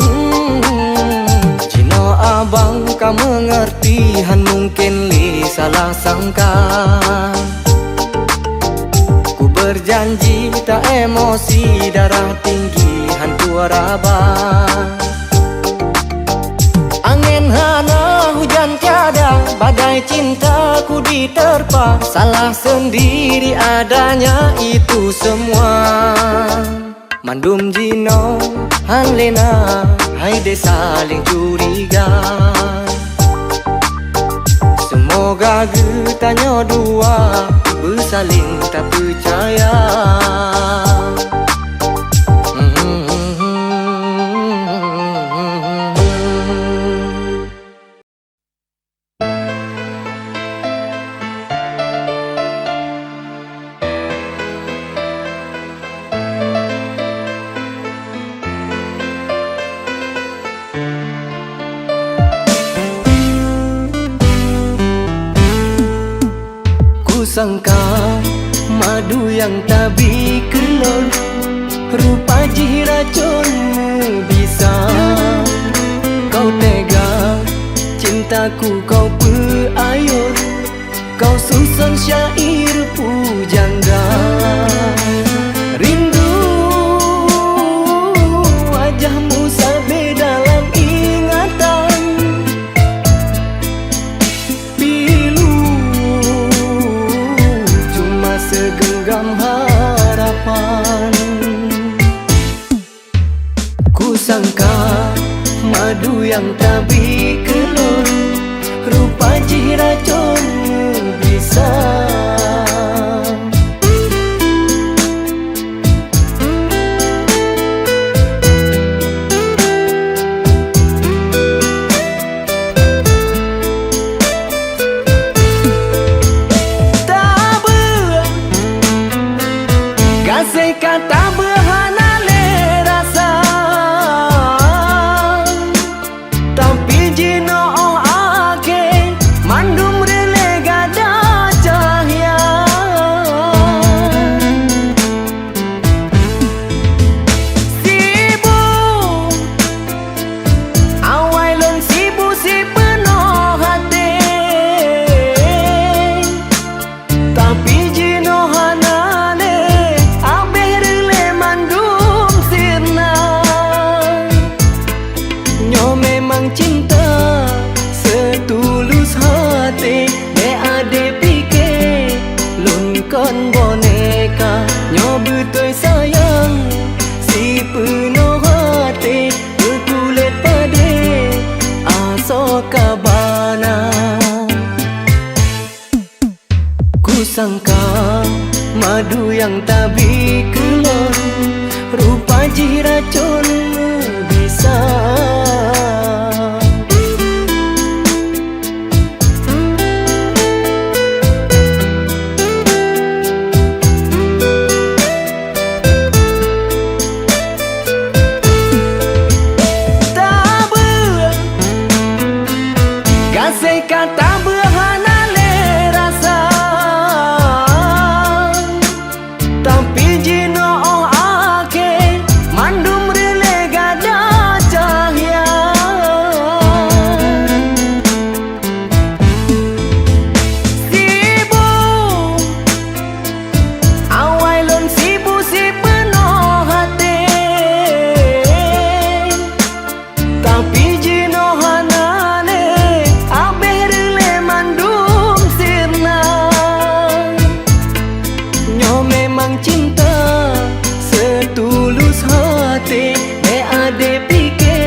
Hmm, jinoe abang ka mengerti, han mungkin lé salah sangka. Ku berjanji tak emosi, darah tinggi han ku raba. Angén hana, hujan tiada, badai cintaku diterpa. Salah sendiri adanya itu semua. Mandum jinoe han lé na, hai deh saléng curiga. Seumoga geutanyoe dua beusaléng tapeucaya. Kusangka madu nyang tabi keu lôn, rupa jih racôn meubisa. Kau tega, cintaku kau peuayôn, kau suson syair pujangga. Rindu wajahmu sabe dalam ingatan. Pilu cuma segenggam harapan. Kusangka madu nyang tabi keu lôn, rupa jih racôn meubisa. Tabeueng, gaséh ka tabeueng hana lé rasa. Tapi jinoe 'oh akhé, mandum reuléh gata cahya. Sibuk, awai lôn sibuk sipeunoh até. Tapi jinoe hana lé, abéh reuléh mandum sirna. Nyoe memang cinta seutulus até, bék adé pike lôn kon boneka. Nyoe beutôi sayang sipeunoh até, beukulét padé asoe ka bana. Kusangka madu nyang tabi keu lôn, rupa jih racôn meubisa. Tabeueng, gaséh ka tabeueng hana lé rasa. Tapi jinoe 'oh akhé, mandum reuléh gata cahya. Sibuk, awai lôn sibuk sipeunoh até. Tapi jinoe hana lé, abéh reuléh mandum sirna. Nyoe memang cinta seutulus até, bék adé pike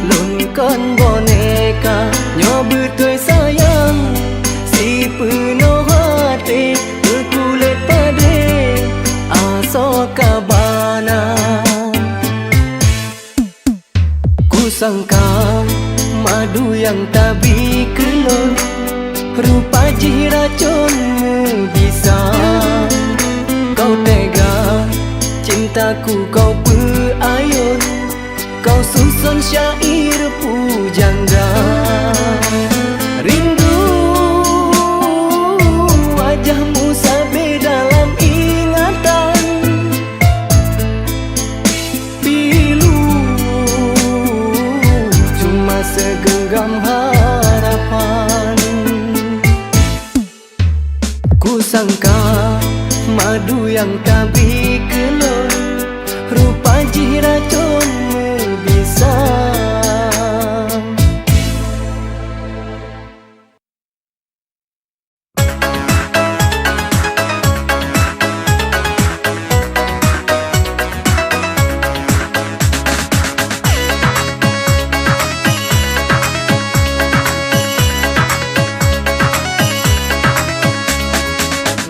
lôn kon boneka. Nyoe beutôi sayang sipeunoh até, beukulét padé asoe ka bana. Kusangka madu nyang tabi keu lôn, Rupa jih racon meubisa. Kau tega, cintaku kau peuayôn. Kau suson syair pujangga. Rindu wajahmu sabe dalam ingatan. Pilu cuma segenggam harapan. Kusangka madu nyang tabri keu lôn, rupa jih racon meubisa.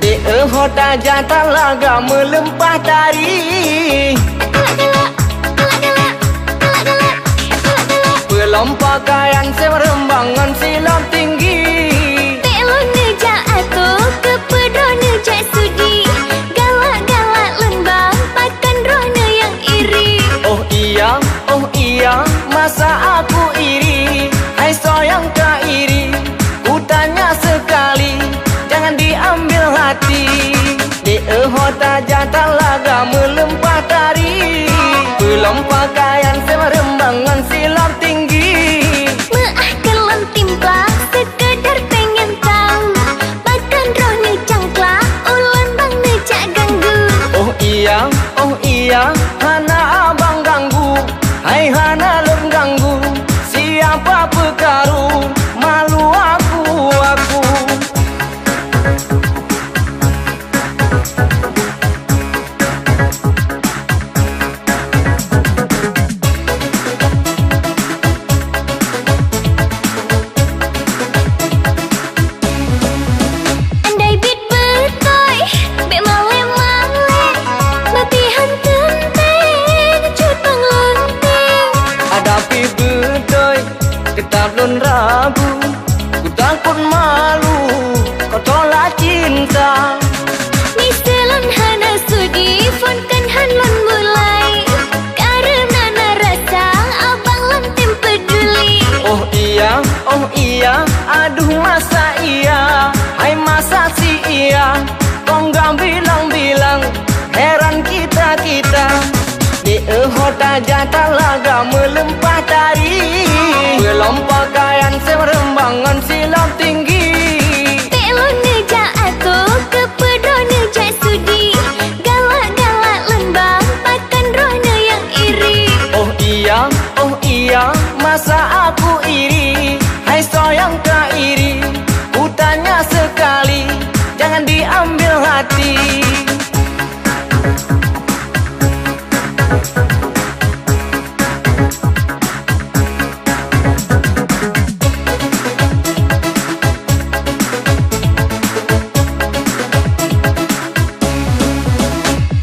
Di eu ho tajak talaga meulimpah tari. Peulom pakaian seureumbang ngon silop tinggi. Bék lôn neujak atô, keupeue droeneuh jak sudi. Galak-galak lôn bang, pakon droeneuh nyang iri. Oh iya, oh iya, masa aku iri. Hai soe nyang ka iri, kutanya sekali, jangan diambil hati. Di eu ho tajak talaga meulimpah tari. Peulom pakaian seureumbang ngon silop tinggi. Meuáh keu lôn timpla, sekedar pengen tahu. Pakon droeneuh cangkla, ulôn bang neujak ganggu. Oh iya, oh iya, hana abang ganggu. Hai hana lôn ganggu. Siapa peukaru, malu aku, aku. Andai bit beutôi, bék malée-malée, bapihan teuntée, cut bang lôn teuh. Ada pih beutôi, teutab lôn ragu. Kutakot malu, kau tolak cinta. Miseue lôn hana sudi, phon kan han lôn mulai. Kareuna na rasa, abang lôn tem peuduli. Oh iya, oh iya, aduh masa iya, hai masa si iya. Kong gam bilang-bilang, heran kita-kita. Di eu ho tajak talaga meulimpah tari. Peulom pakaian seureumbang ngon silop tinggi. Bék lôn neujak atô, keupeue droeneuh jak sudi. Galak-galak lôn bang, pakon droeneuh nyang iri. Oh iya, oh iya, masa aku iri. Hai soe nyang ka iri, kutanya sekali, jangan diambil hati.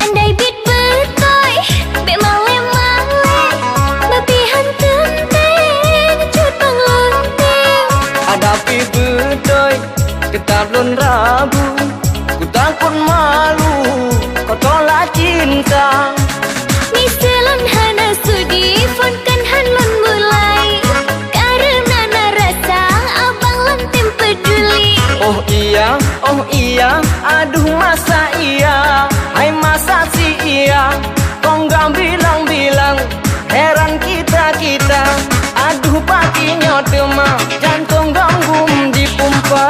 Andai bit beutôi, bék malée-malée, bapihan teuntée, cut bang lôn teuh. Ada pih beutôi, teutab lôn ragu. Kutakot malu, kau tolak cinta. Miseue lôn hana sudi, phon kan han lôn mulai. Kareuna na rasa, abang lôn tem peuduli. Oh iya, oh iya, aduh masa iya, hai masa si iya. Kong gam bilang-bilang, heran kita-kita. Aduh paki nyoe teuma, jantong gam gum dipumpa.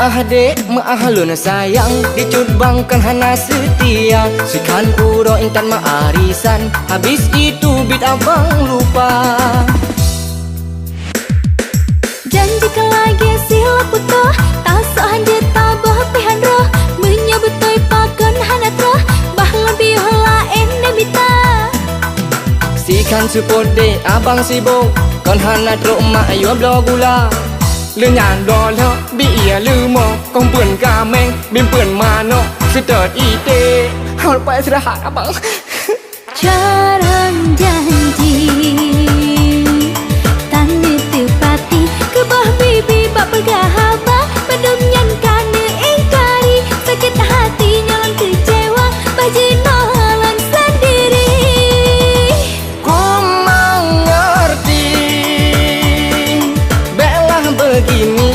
Adék meu'ah lôn sayang, dicut bang kon hana seutia. Sikhan uroe intat meu'ah arisan, habis itu bit abang lupa. Janji keu lagèe silat putôh, tasok hanjeuet taboh pih han roh. Meunyoe beutôi pakon hana troh, bah lôn piôh laén neumita. Sikhan seupôt deh abang sibôk, kon hana trok mak yue bloe gula. Lheueh nyan bloe lhok bie ie leumo, kong peuet kaméng, bim peuet manok, seutôt iték. Hana lupa istirahat abang. Carông janji tan neuteupati, keu boh bibi bak peugah haba, padum nyan ka neuingkari. Sakét hati nyoe lôn keucewa, bah jinoe lôn sendiri. Ku mengerti, bèklah begini,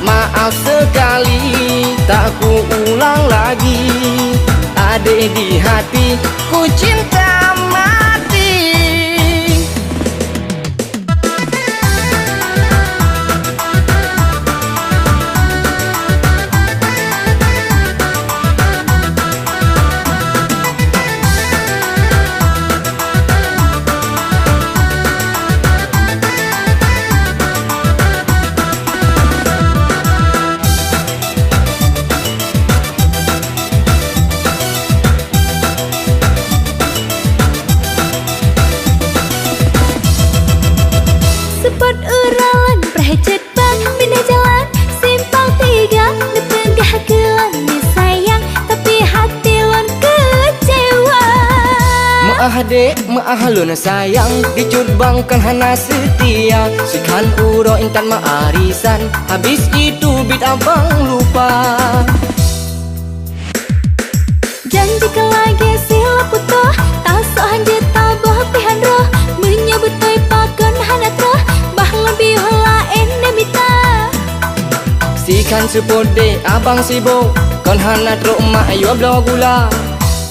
maaf sekali, tak ku ulang lagi. Adék di hati, ku cinta mati. Seupôt uroe lôn preh cit bang, pindah jalan simpang tiga. Neupeugah keu lôn neusayang, tapi hati lôn keucewa. Meu'ah dék, meu'ah lôn sayang, dicut bang kon hana seutia. Sikhan uroe intat meu'ah arisan, habis itu bit abang lupa. Janji keu lagèe silat putôh, tasok hanjeuet taboh pih han roh. Meunyoe beutôi pakon hana troh, bah lôn piôh laén neumita. Sikhan seupôt deh abang sibôk, kon hana trok mak yue bloe gula.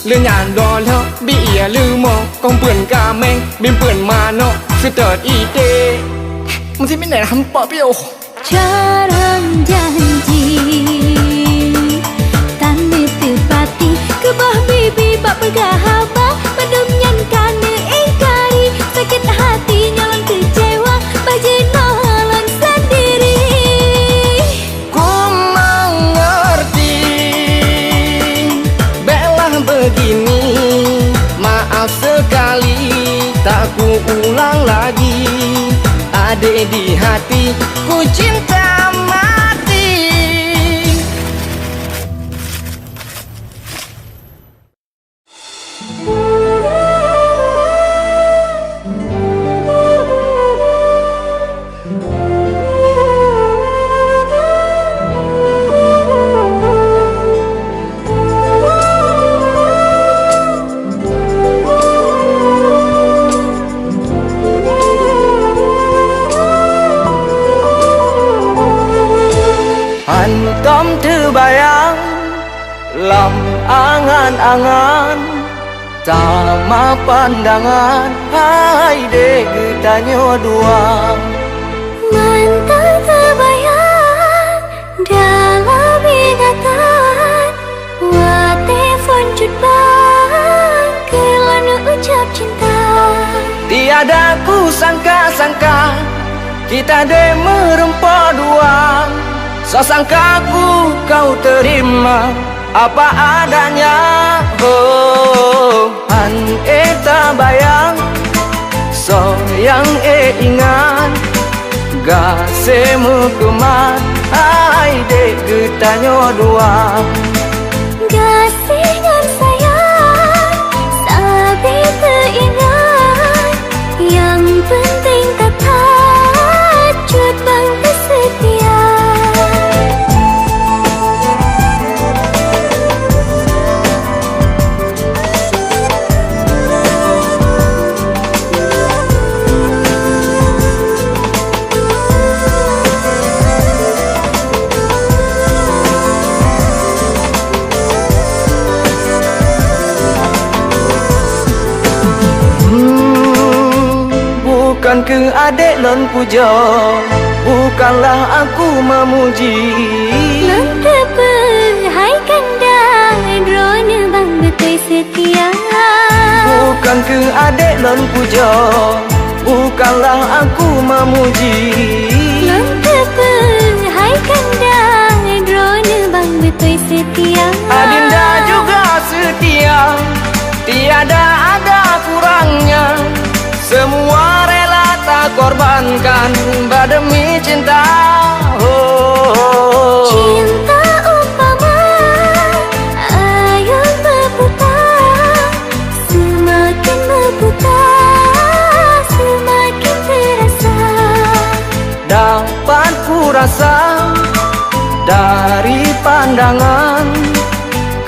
Lheueh nyan bloe lhok bie ie leumo, kong peuet kaméng, bim peuet manok, seutôt iték. Meusi minéh hampa piôh. Carông janji tan neuteupati, keu boh bibi bak peugah haba, padum nyan ka neuingkari. Sakét hati nyoe lôn keucewa, bah jinoe lôn sendiri. Ku mengerti, bèklah begini, maaf sekali, tak ku ulang lagi. Adék di hati, ku cinta mati. Hantom teubayang lam angan-angan, sama pandangan, hai dék geutanyoe dua. Mantong teubayang dalam ingatan, watèe phôn cut bang, keu lôn ucap cinta. Tiada kusangka-sangka, kita deh meureumpok dua. Soe sangka ku kau terima apa adanya. Oh, han ék tabayang, soe nyang ék ingat, gaséh meukeumat, hai dék geutanyoe dua. Gaséh ngon sayang, sabe teuingat, nyang peunteng that-that cut bang teuseutia. Bukan keu adék lôn pujoe, bukanlah aku memuji. Lôn teupeu hai kanda, droeneuh bang beutôi seutia. Bukan keu adék lôn pujoe, bukanlah aku memuji. Lôn teupeu hai kanda, droeneuh bang beutôi seutia. Adinda juga setia, tiada ada kurangnya. Semua rela takorbankan bak demi cinta. Oh. Cinta umpama ayun berputar, semakin berputar, semakin terasa. Dapat ku rasa dari pandangan,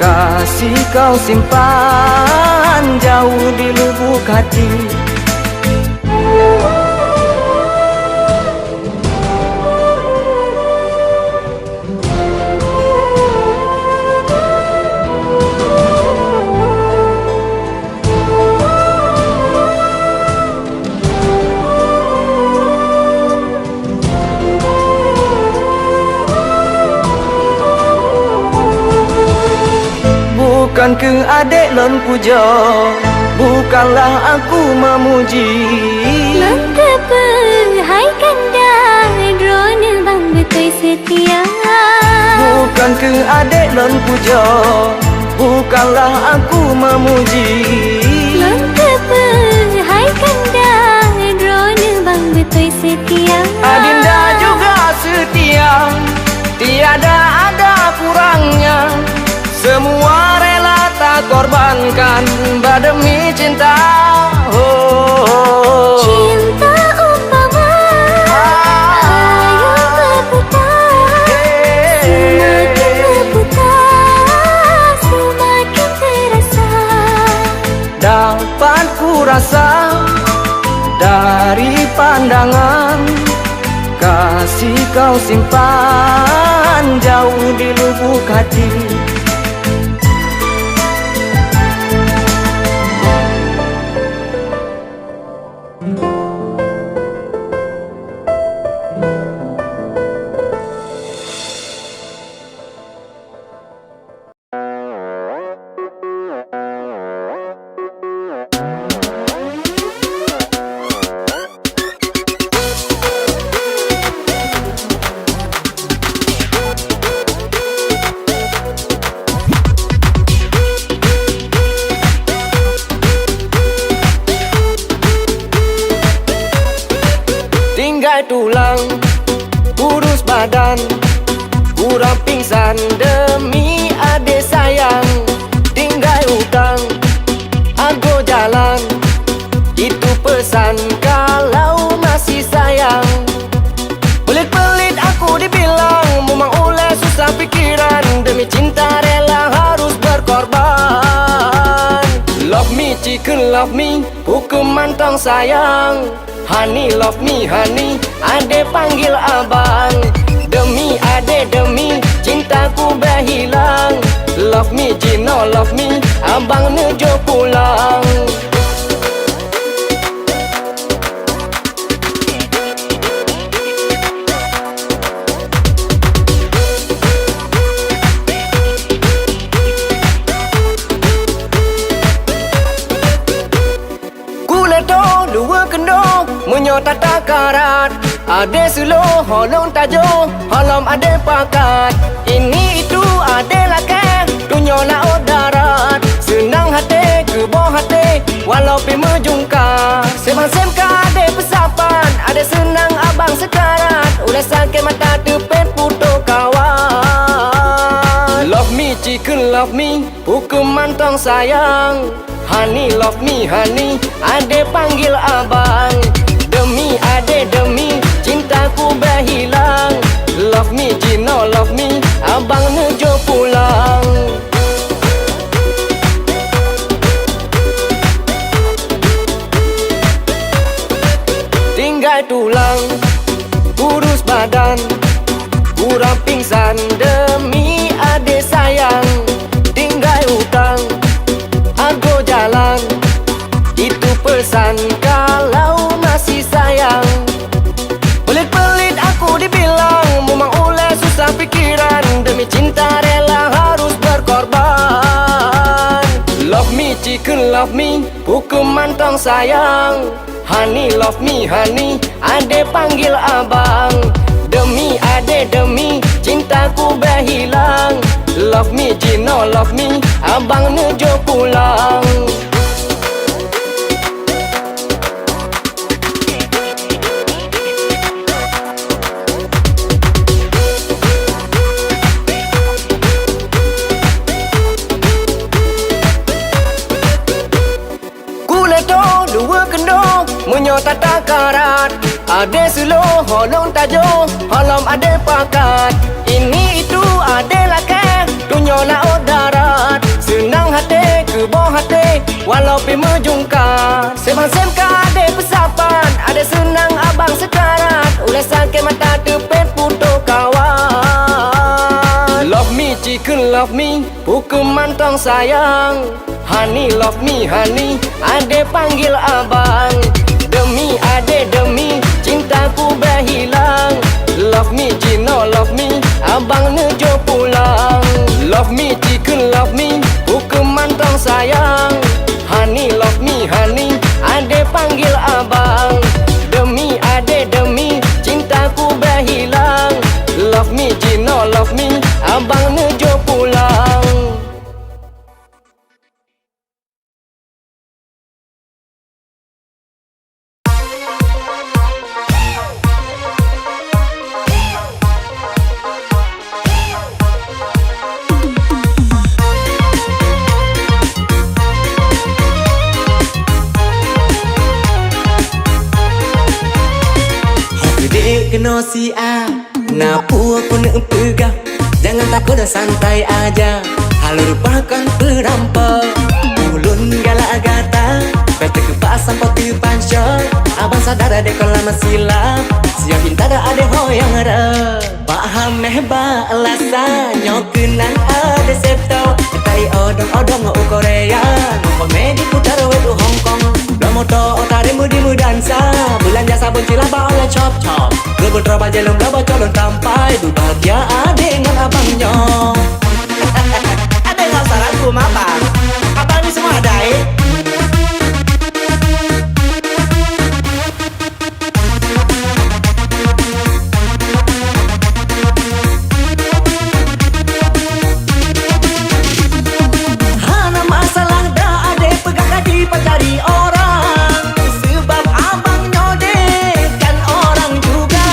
kasih kau simpan jauh di lubuk hati. Bukan keu adék lôn pujoe, bukanlah aku memuji. Lôn teupeu hai kanda, droeneuh bang beutôi seutia. Bukan keu adék lôn pujoe, bukanlah aku memuji. Lôn teupeu hai kanda, droeneuh bang beutôi seutia. Adinda juga setia, tiada ada kurangnya. Semua rela takorbankan bak demi cinta. Oh. Cinta umpama ayun berputar, semakin berputar, semakin terasa. Dapat ku rasa dari pandangan, kasih kau simpan jauh di lubuk hati. Tinggai tulang, kurus badan, kurang pingsan demi adék sayang. Tinggai utang, agoe jalan, itu pesan kalau masih sayang. Pelit-pelit aku dibilang, memang ulèe susah pikiran, demi cinta rela harus berkorban. Love me, cikheun love me, hukôm mantong sayang. Honey, love me, honey, adék panggil abang. Demi adék, demi cintaku bèk hilang. Love me, jinoe love me, abang neujok pulang. Kulét dôh luweue keunoe, meunyoe that-that karat. Adék seulôh, holong tajoh, holom adék pakat. Ini itu adék lakèe, donya laôt darat. Seunang até, keuboh até, walau pih meujungka. Sém-sém ka adék peusapat, adék seunang abang seukarat. Ulèe sakét mata teupet putôh kawan. Love me, cikheun love me, hukôm mantong sayang. Honey, love me, honey, adék panggil abang. Demi adék, demi cintaku bèk hilang. Love me, jinoe love me, abang neujok pulang. Tinggai tulang, kurus badan, kurang pingsan demi adék sayang. Tinggai utang, agoe jalan, itu pesan kalau masih sayang. Mantong sayang, honey love me honey, adé panggil abang. Demi adé demi cintaku beu hilang. Love me jinoe love me, abang neujok pulang. Kulét dua keunoe, meunyoe tata karat, adé seulôh holong tajoh, holom adé pakat. Ini itu adé lakée, donya laôt darat. Seunang até, keuboh até, walau pih meujungka. Seumansem ka adé peusapat, adé seunang abang seukarat. Ulée sakét mata teupet putôh kawan. Love me, cikheun love me, ukeue mantong sayang. Honey love me honey, adé panggil abang. Demi adé demi, cintaku beu hilang. Love me jinoe love me, abang neujok pulang. Love me cikheun love me, ukeue mantong sayang. Honey love me honey, adé panggil abang. Demi adé demi, cintaku beu hilang. Love me jinoe love me, abang neujok pulang. Dek keunoe siat. Na peue keuneuk peugah, jangan takot, santai aja. Halo rupa kon peurampok, ulôn galak gata. Pesta keupak sampoe teupansot, abang sadar adé kon lama silap. Siap pinta dah adé ho nyang reuh. Bak hameh bak lasa, nyoe keunan adé septo. Tai odong-odong u Korea, ngon komedi putar wet u Hong Kong. Bloe moto, tarém budi meudansa, beulanja sabon cilaba oleh Chop Chop. Geubeuet droe bajée lom, bloe bocor lom tampai, beubahagia adé ngon abang nyoe. Adé ngon salah gum abang. Abang ni semua ada, eh? Hana masalah dah adé peugah ka jipacari orang, sebab abang nyoe deh kan orang juga.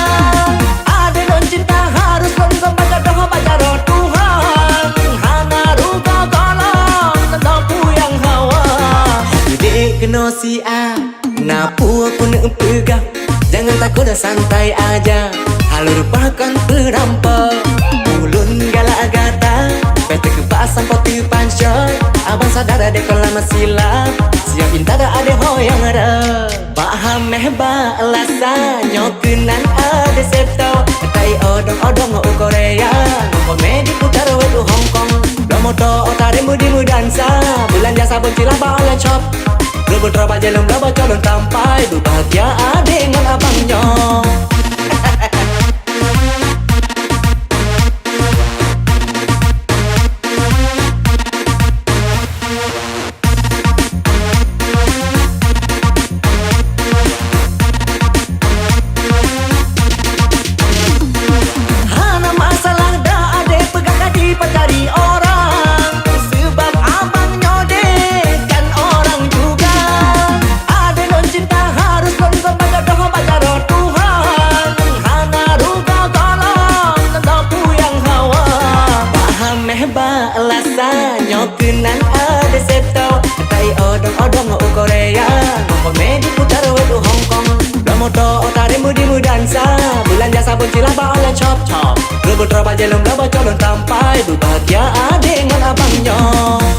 Adé lôn cinta harus lôn gom baca doa baca roh Tuhan. Hana rugoe golom, teuntang puyang hawa. Dek keunoe siat. Na peue keuneuk peugah, jangan takot, santai aja. Halo rupa kon peurampok, ulôn galak gata. Pesta keupak sampoe teupansot, abang sadar adé kon lama silap. Siap pinta dah adé ho nyang reuh. Bak hameh bak lasa, nyoe keunan adé septo. Tai odong-odong u Korea, ngon komedi putar wet u Hong Kong. Bloe moto, tarém budi meudansa, beulanja sabon cilaba oleh Chop. Geubeuet droe bajée lom, bloe bocor lom tampai, beubahagia adé ngon abang nyoe. Hana masalah dah adé peugah ka jipacari orang, sebab abang nyoe deh kan orang juga. Adé lôn cinta harus lôn gom baca doa baca roh Tuhan. Hana rugoe golom, teuntang puyang hawa. Bak hameh bak lasa, nyoe keunan adé septo. Tai odong-odong u Korea, ngon komedi putar wet u Hong Kong. Bloe moto, tarém budi meudansa, beulanja sabon cilaba oleh Chop Chop. Geubeuet droe bajée lom, bloe bocor lom tampai, beubahagia adé ngon abang nyoe.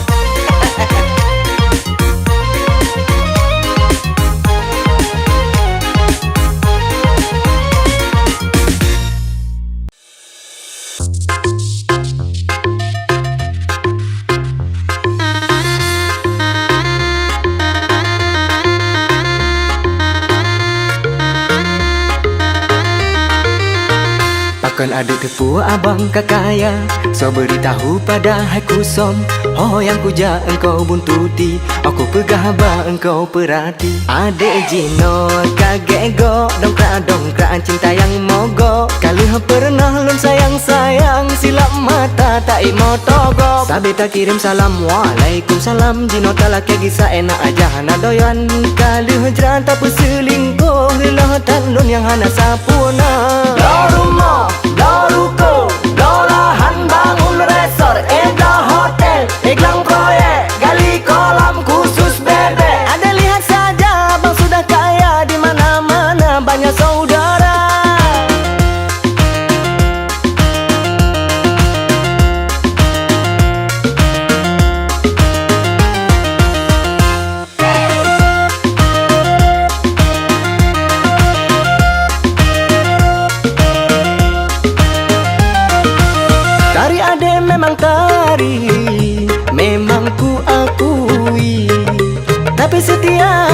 Kon adeuek teupeu abang ka kaya, soe beuritahu padahai kusöm. Ho nyang kujak engkau buntuti, aku peugah haba engkau peurati. Adék jinoe ka gèt gob, dongkrak-dongkrak cinta nyang mogok. Ka lheueh peureunah lôn sayang-sayang, silap mata taék meutogob. Sabe takirém salam, waalaikumsalam. Jinoe talakèe gisa énak aja hana doyan. Ka lheueh jrat tapeuseuliengkoh, reuloh that lôn nyang hana sapeue na. Bloe rumoh, bloe ruko, bloe lahan bangun resor, eh, bloe hotel, eh, glang proyek, gali kolam khusus bebek. Adék lihat saja, abang sudah kaya, di mana-mana banyak saudara. Tari adék memang tari, memang kuakui. Tapi seutia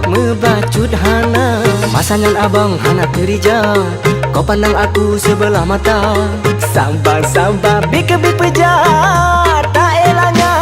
meubacut hana. Masa nyan abang hana keurija, kau pandang aku sebelah mata. Saba-saba bit keubiet peujah, taék lanya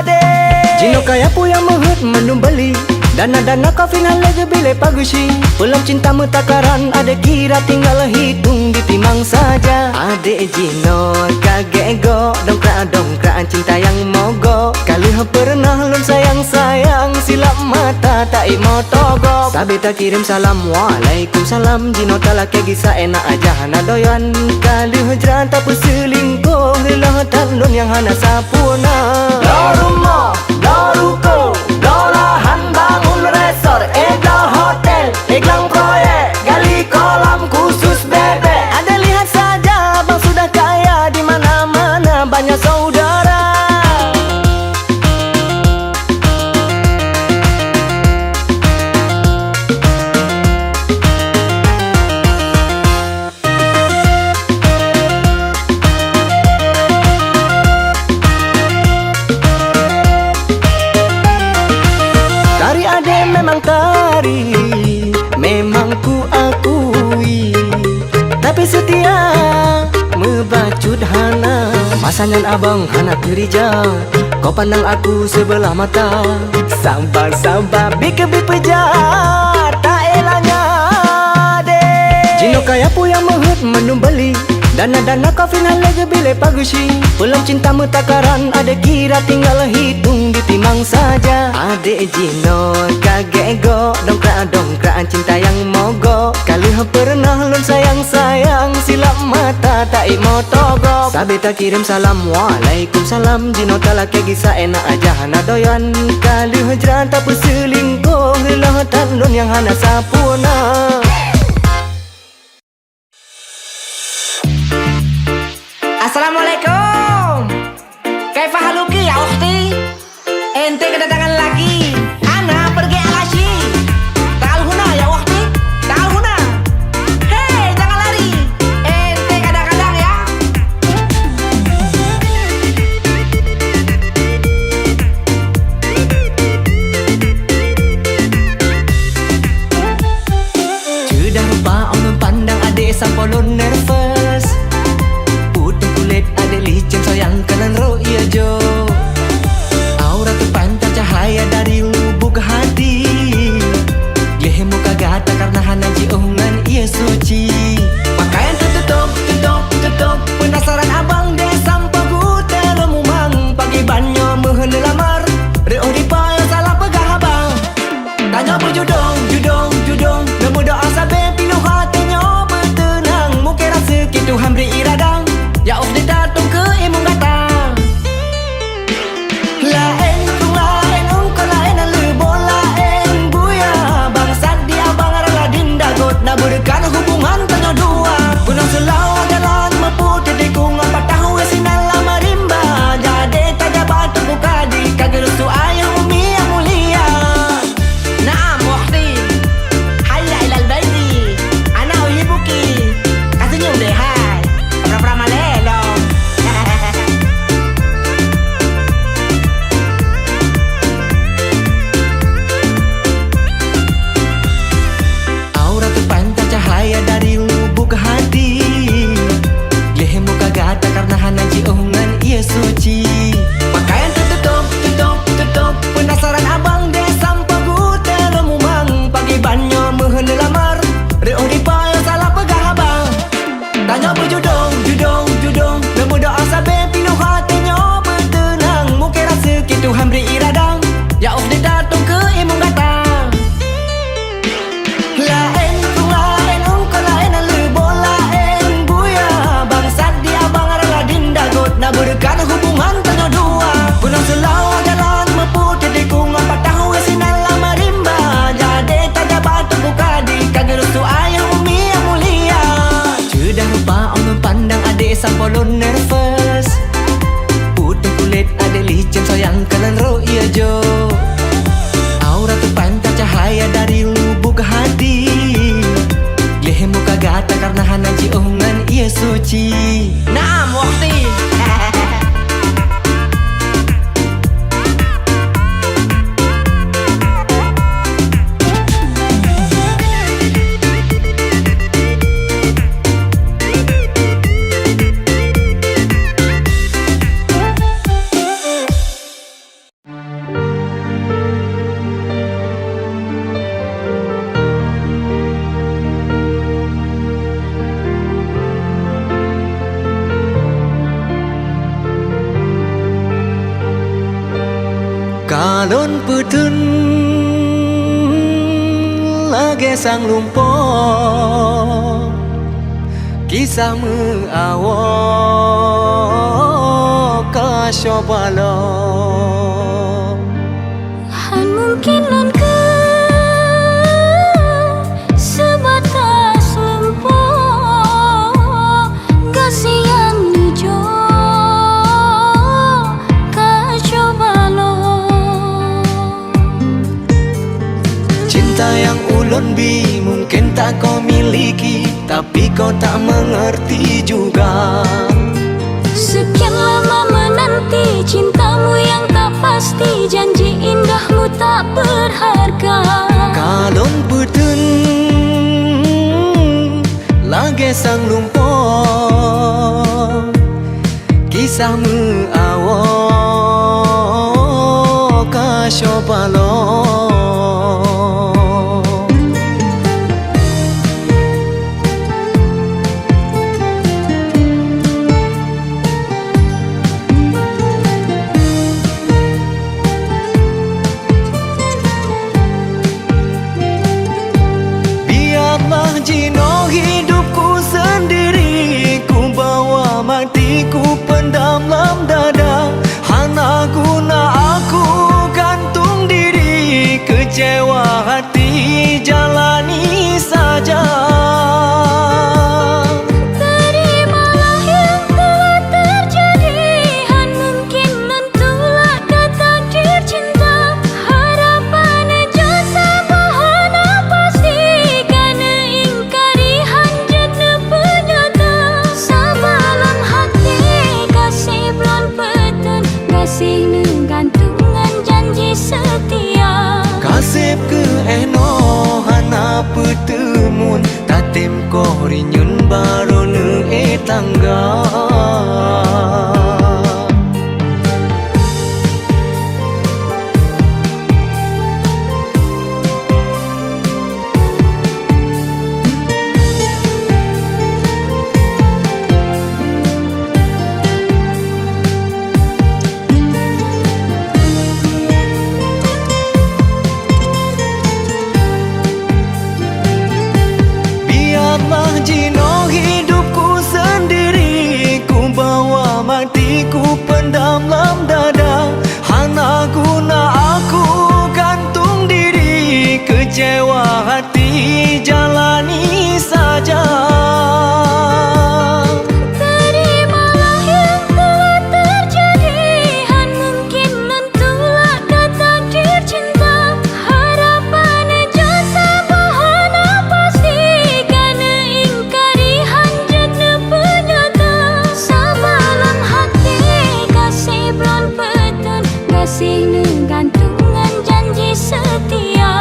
deh. Jinoe kaya peue nyang meuheuet mandum beuli. Dana-dana kafin hana lé geubri lé pageusyi. Peulom cinta meutakaran, adék kira tinggal hitung ditimang saja. Adék jinoe ka gèt gob, dongkrak-dongkrak cinta nyang mogok. Ka lheueh peureunah lôn sayang-sayang, silap mata taék meutogob. Sabe takirém salam, waalaikumsalam. Jinoe talakèe gisa énak aja hana doyan. Ka lheueh jrat tapeuseuliengkoh, reuloh that lôn nyang hana sapeue na. Bloe rumoh, bloe ruko, bloe lahan bangun resor, eh, bloe hotel, eh, glang proyek, gali kolam khusus bebek. Adék lihat saja, abang sudah kaya, di mana-mana banyak saudara. Tari adék memang tari, memang kuakui. Tapi seutia meubacut hana. Masa nyan abang hana keurija, kau pandang aku sebelah mata. Saba-saba bit keubiet peujah, taék lanya deh. Jinoe kaya peue nyang meuheuet mandum beuli. Dana-dana kafin hana lé geubri lé pageusyi. Peulom cinta meutakaran, adék kira tinggal hitung ditimang saja. Adék jinoe ka gèt gob, dongkrak-dongkrak cinta nyang mogok. Ka lheueh peureunah lôn sayang-sayang, silap mata taék meutogob. Sabe takirém salam, waalaikumsalam. Jinoe talakèe gisa énak aja hana doyan. Ka lheueh jrat tapeuseuliengkoh, reuloh that lôn nyang hana sapeue na. Assalamualaikum. Kaifa haluki ya ukhti? Ente kedatangan lagi. Ana pergi alasi. Ta'al huna ya ukhti. Ta'al huna. Hei, jangan lari. Ente kadang-kadang ya. Ceudah rupa 'oh lôn pandang adék sampoe lôn nervous. Putéh kulét adék licén soyang keunan rôh ié jôk. Aura teupancar cahaya dari lubuk hati. Gleh muka gata karena hana jiôh ngon ié suci. Pakaian teututup, tutup, tutup. Penasaran abang deh sampoe gutée lôn mumang. Pakriban nyoe meuheuneuk lamar. Reuôh dipa salah peugah abang. Tanyoe beujudong, judong, judong. Neumeudoa sabe pilu até nyoe beuteunang. Mungken rasa Peuteun lagèe sang lumpoe, kisah meuawai ka syok baloe. Han mungken lôn keu seubatas lumpoe, gaséh nyang neujok ka syok baloe. Cinta yang ulôn bi mungken tak kau miliki, tapi kau tak mengerti juga. Sekian lama menanti cintamu yang tak pasti, janji indahmu tak berharga. Ka lôn peuteun lagèe sang lumpoe, kisah meuawai ka syok baloe. Biarlah jinoe hidupku sendiri, ku bawa matiku pendam lam dada. Hana guna aku gantung diri, kecewa hati jalani saja. Terimalah yang telah terjadi, han mungken lôn tulak ka takdir cinta. Harapan jasa bahana pasti ka neuingkari, han jeuet neupeunyata. Sabalam hati gaséh blon peuteun, gaséh neugantung ngon janji seutia. Ka seb keu 'oh noe hana peuteumun, tatem koh rinyueng barô neuék tangga. Biarlah jinoe hidupku sendiri, ku bawa matiku pendam lam dada. Hana guna aku gantung diri, kecewa hati jalani saja. Terimalah yang telah terjadi, han mungken lôn tulak ka takdir cinta. Harapan jasa bahana pasti ka neuingkari, han jeuet neupeunyata. Sabalam hati gaséh blon peuteun, gaséh neugantung ngon janji seutia.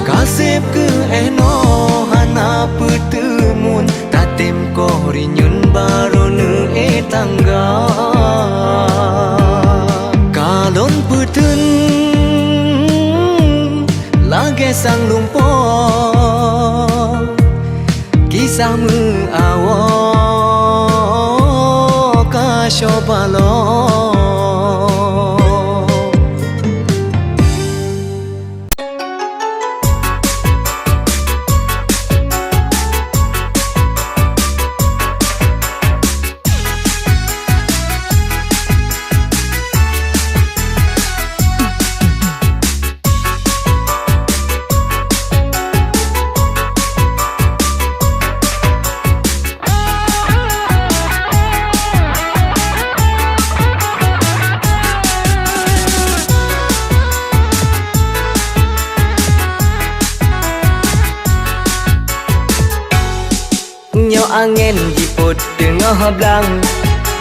Ka seb keu 'oh noe hana peuteumun, tatem koh rinyueng barô neuék tangga. Ka lôn peuteun lagèe sang lumpoe, kisah meuawai ka syok baloe. Nyoe angén jipot teungoh blang,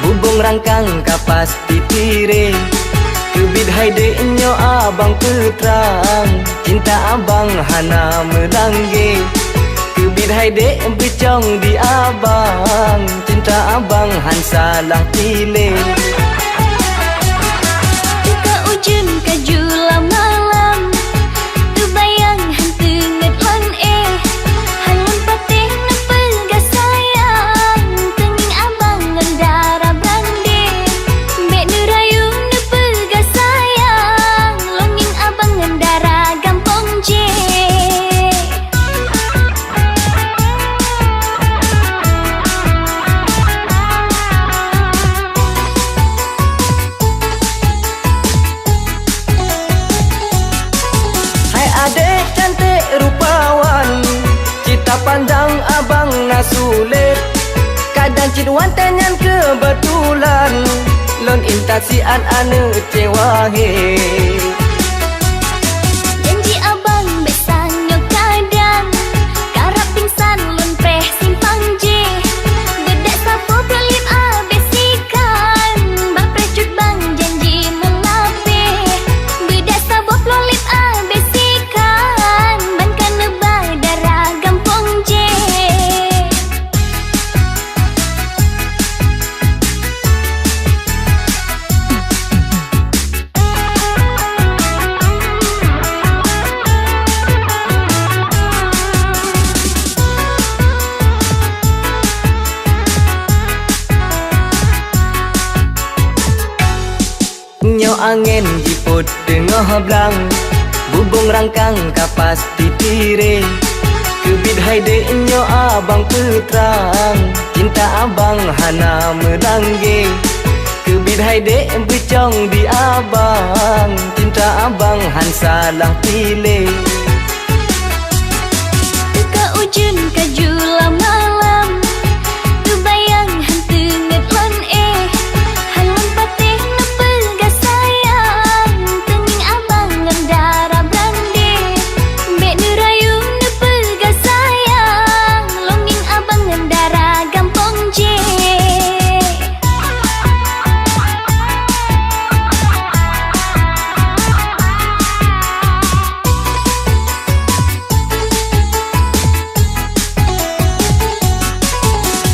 bubông rangkang ka pasti tiré. Keubiet hai dék nyoe abang peutrang, cinta abang hana meulanggé. Keubiet hai dék beucong di abang, cinta abang han salah piléh. Teuka ujeuen ka ju lam malam, teubayang han teungeut lôn éh. Han lôn patéh neupeugah sayang, teungieng abang ngon dara Belanda. Bèk neurayu neupeugah sayang, lôn ngieng abang ngon Watèe nyan keubeutulan, lôn intat siat aneuk cewah he. Janji abang bèk sanyoe kadang, karab pingsan lôn preh simpang jih. Beudak saboh ploh lip abéh sikan, bang preh cut bang janji meulapéh. Beudak saboh ploh lip abéh sikan, ban ka neuba dara gampông jih. Nyoe angén jipôt teungoh blang, bubông rangkang ka pasti tiré. Keubiet hai dék nyoe abang peutrang, cinta abang hana meulanggé. Keubiet hai dék beucong di abang, cinta abang han salah piléh. Teuka ujeuen ka jula malam, teubayang han teungeut lôn éh. Han lôn patéh neupeugah sayang, teungieng abang ngon dara brandé. Bèk neurayu neupeugah sayang, lôn ngieng abang ngon dara gampông jih.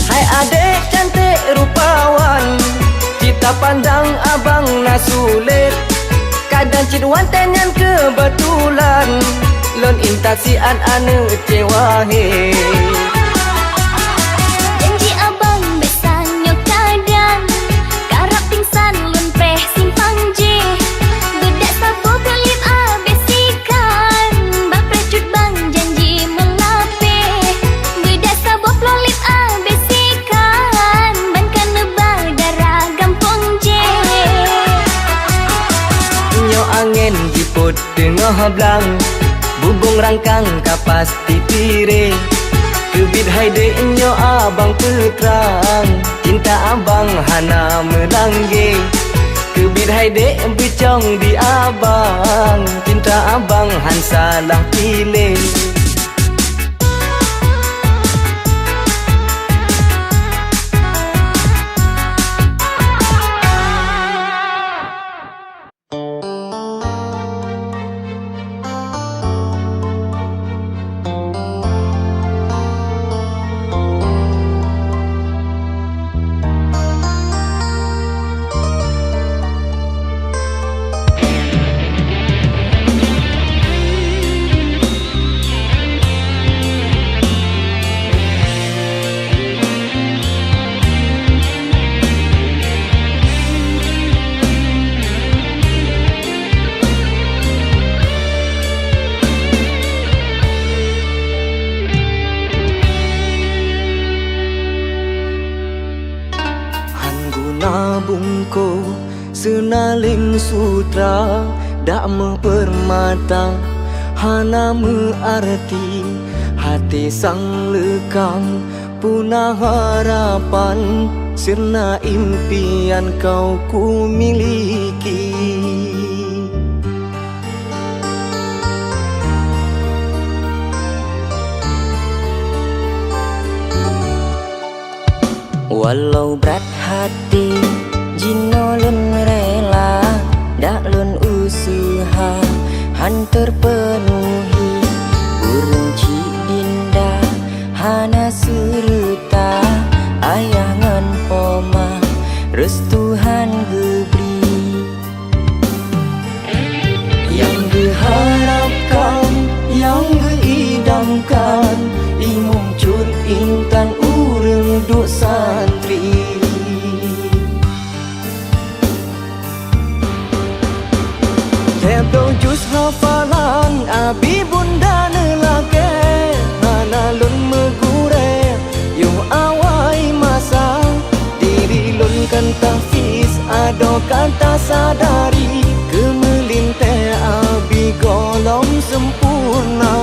Hai adék cantik rupawan, cita pandang abang na sulet. Kadang cit watèe nyan keubeutulan, lôn intat siat aneuk cewah he. Janji abang bèk sanyoe kadang, karab pingsan lôn preh simpang jih. Beudak saboh ploh lip abéh sikan, bang preh cut bang janji meulapéh. Beudak saboh ploh lip abéh sikan, ban ka neuba dara gampông jih. Nyoe angén jipôt teungoh blang, bubông rangkang ka pasti tiré. Keubiet hai dék nyoe abang peutrang, cinta abang hana meulanggé. Keubiet hai dék beucong di abang, cinta abang han salah piléh. Han guna bungkôh seunaleng sutra, dak meupeurmata hana meuarti. Até sang leukang puna harapan, seuna impian kau kumiliki. Walau brat hati jinoe lôn rela, dak lôn useuha han teupeunuhi. Ureueng chik dinda hana seureuta, ayah ngon poma restu han geubri. Nyang geuharapkan, nyang geuidamkan, imum cut intan ureueng duek santri. Lhèe ploh juz hafalan abi bunda neulakèe, hana lôn meugurèe, yoh awai masa. Diri lôn kan tahfiz, adoe ka tasadari, keu meulintèe abi gohlom sempurna.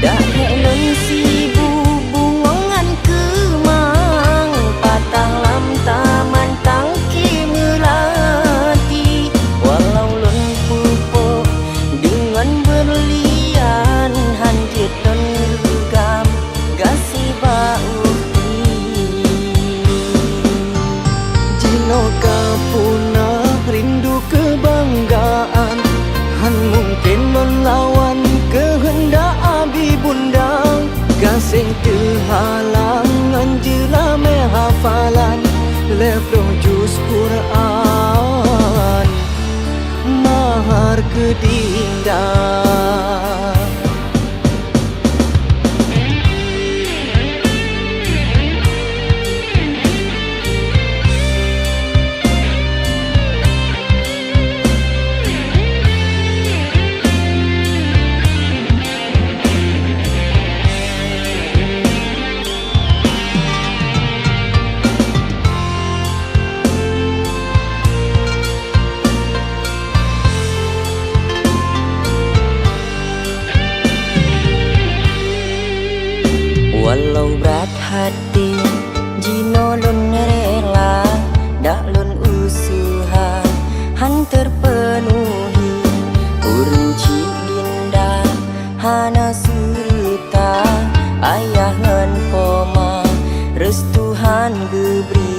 Dak hék lôn sibu bungöng Ploh juz Quran mahar keu Dinda. Walau brat hati, jinoe lôn rela, dak lôn useuha, han teupeunuhi. Ureueng chik Dinda hana seureuta, ayah ngon poma reuseutu han geubri.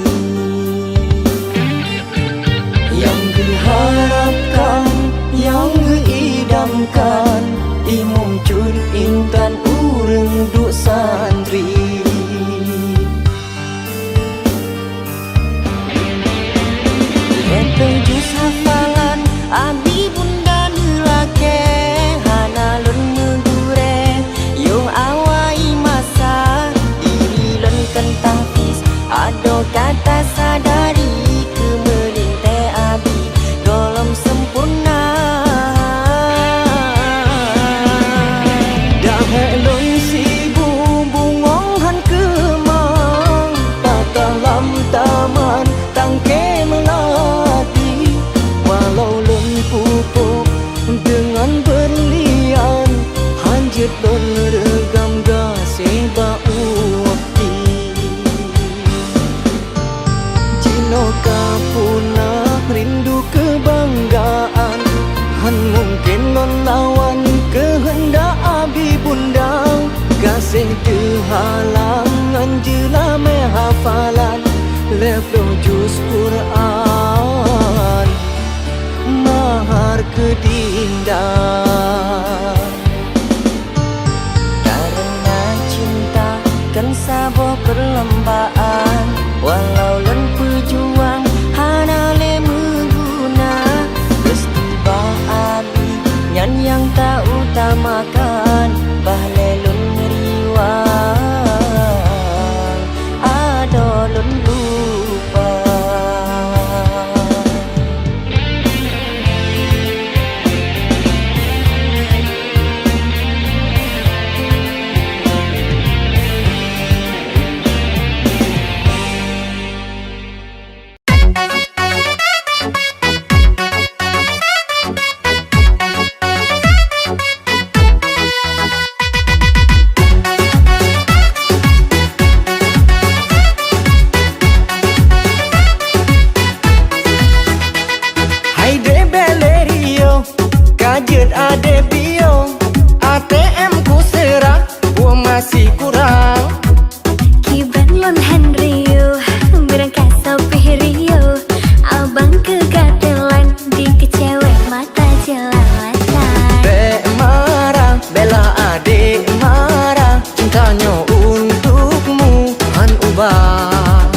Nyang geuharapkan, nyang geuidamkan, imum cut intan ureueng duek santri. Lhèe ploh juz hafalan, abi bunda neulakèe, hana lôn meugurèe. Yoh awai masa, diri lôn kon tahfiz, adoe ka tasadari, keu meulintèe abi gohlom sempurna. Dak hèk lôn sibu bungong han keumang, patah lam taman tangke meulati. Walau lôn pupuk deungon beurlian, han jeuet lôn reugam gaséh bak u pih. Jinoe ka punah rindu keubanggaan, han mungken lôn lawan keuheundak abi bunda. Gaséh teuhalang ngon jeulamèe hafalan lhèe ploh juz Quran mahar keu Dinda. Kareuna cinta kon saboh peulombaan, walau lôn peujuang hana lé meuguna. Reuseutu bak abi nyan nyang tautamakan, bah lé lôn riwang adoe lôn lupa. Hai dek bèk lé riôh, ka jeuet adé piôh, A T M kuseurah, buet masih kurang. Kiban lôn han riôh, beurangkat sabe riôh, abang keu gata lan, di keu cewek mata jeulawatan. Bèk marah, bela adek marah, cinta nyoe untukmu, han ubah.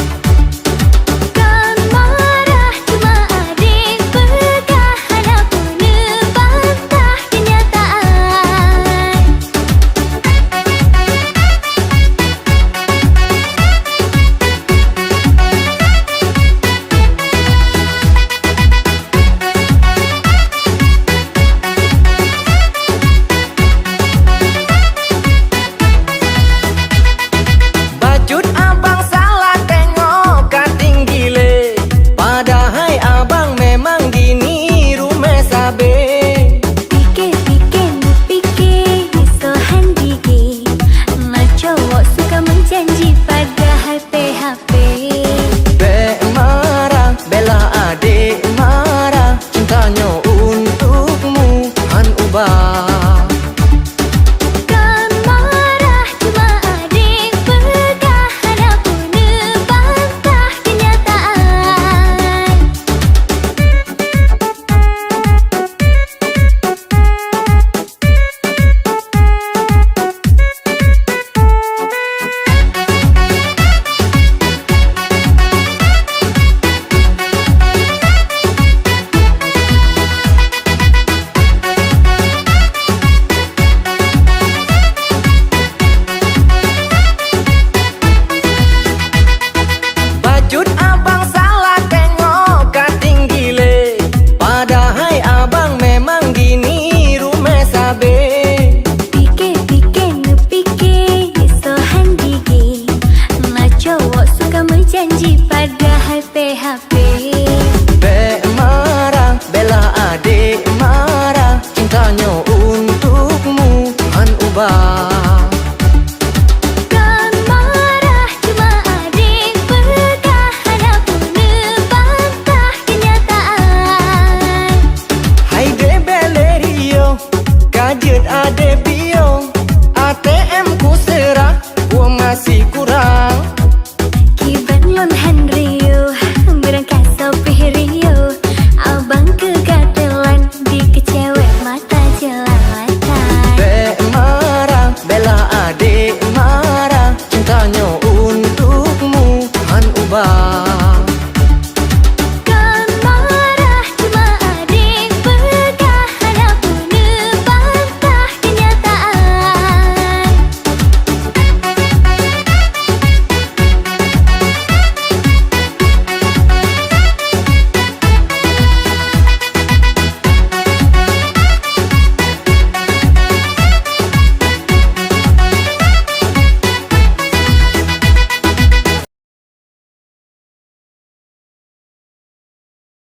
Kon marah, cuma adek peugah, hana peuneubantah kenyataan. Ba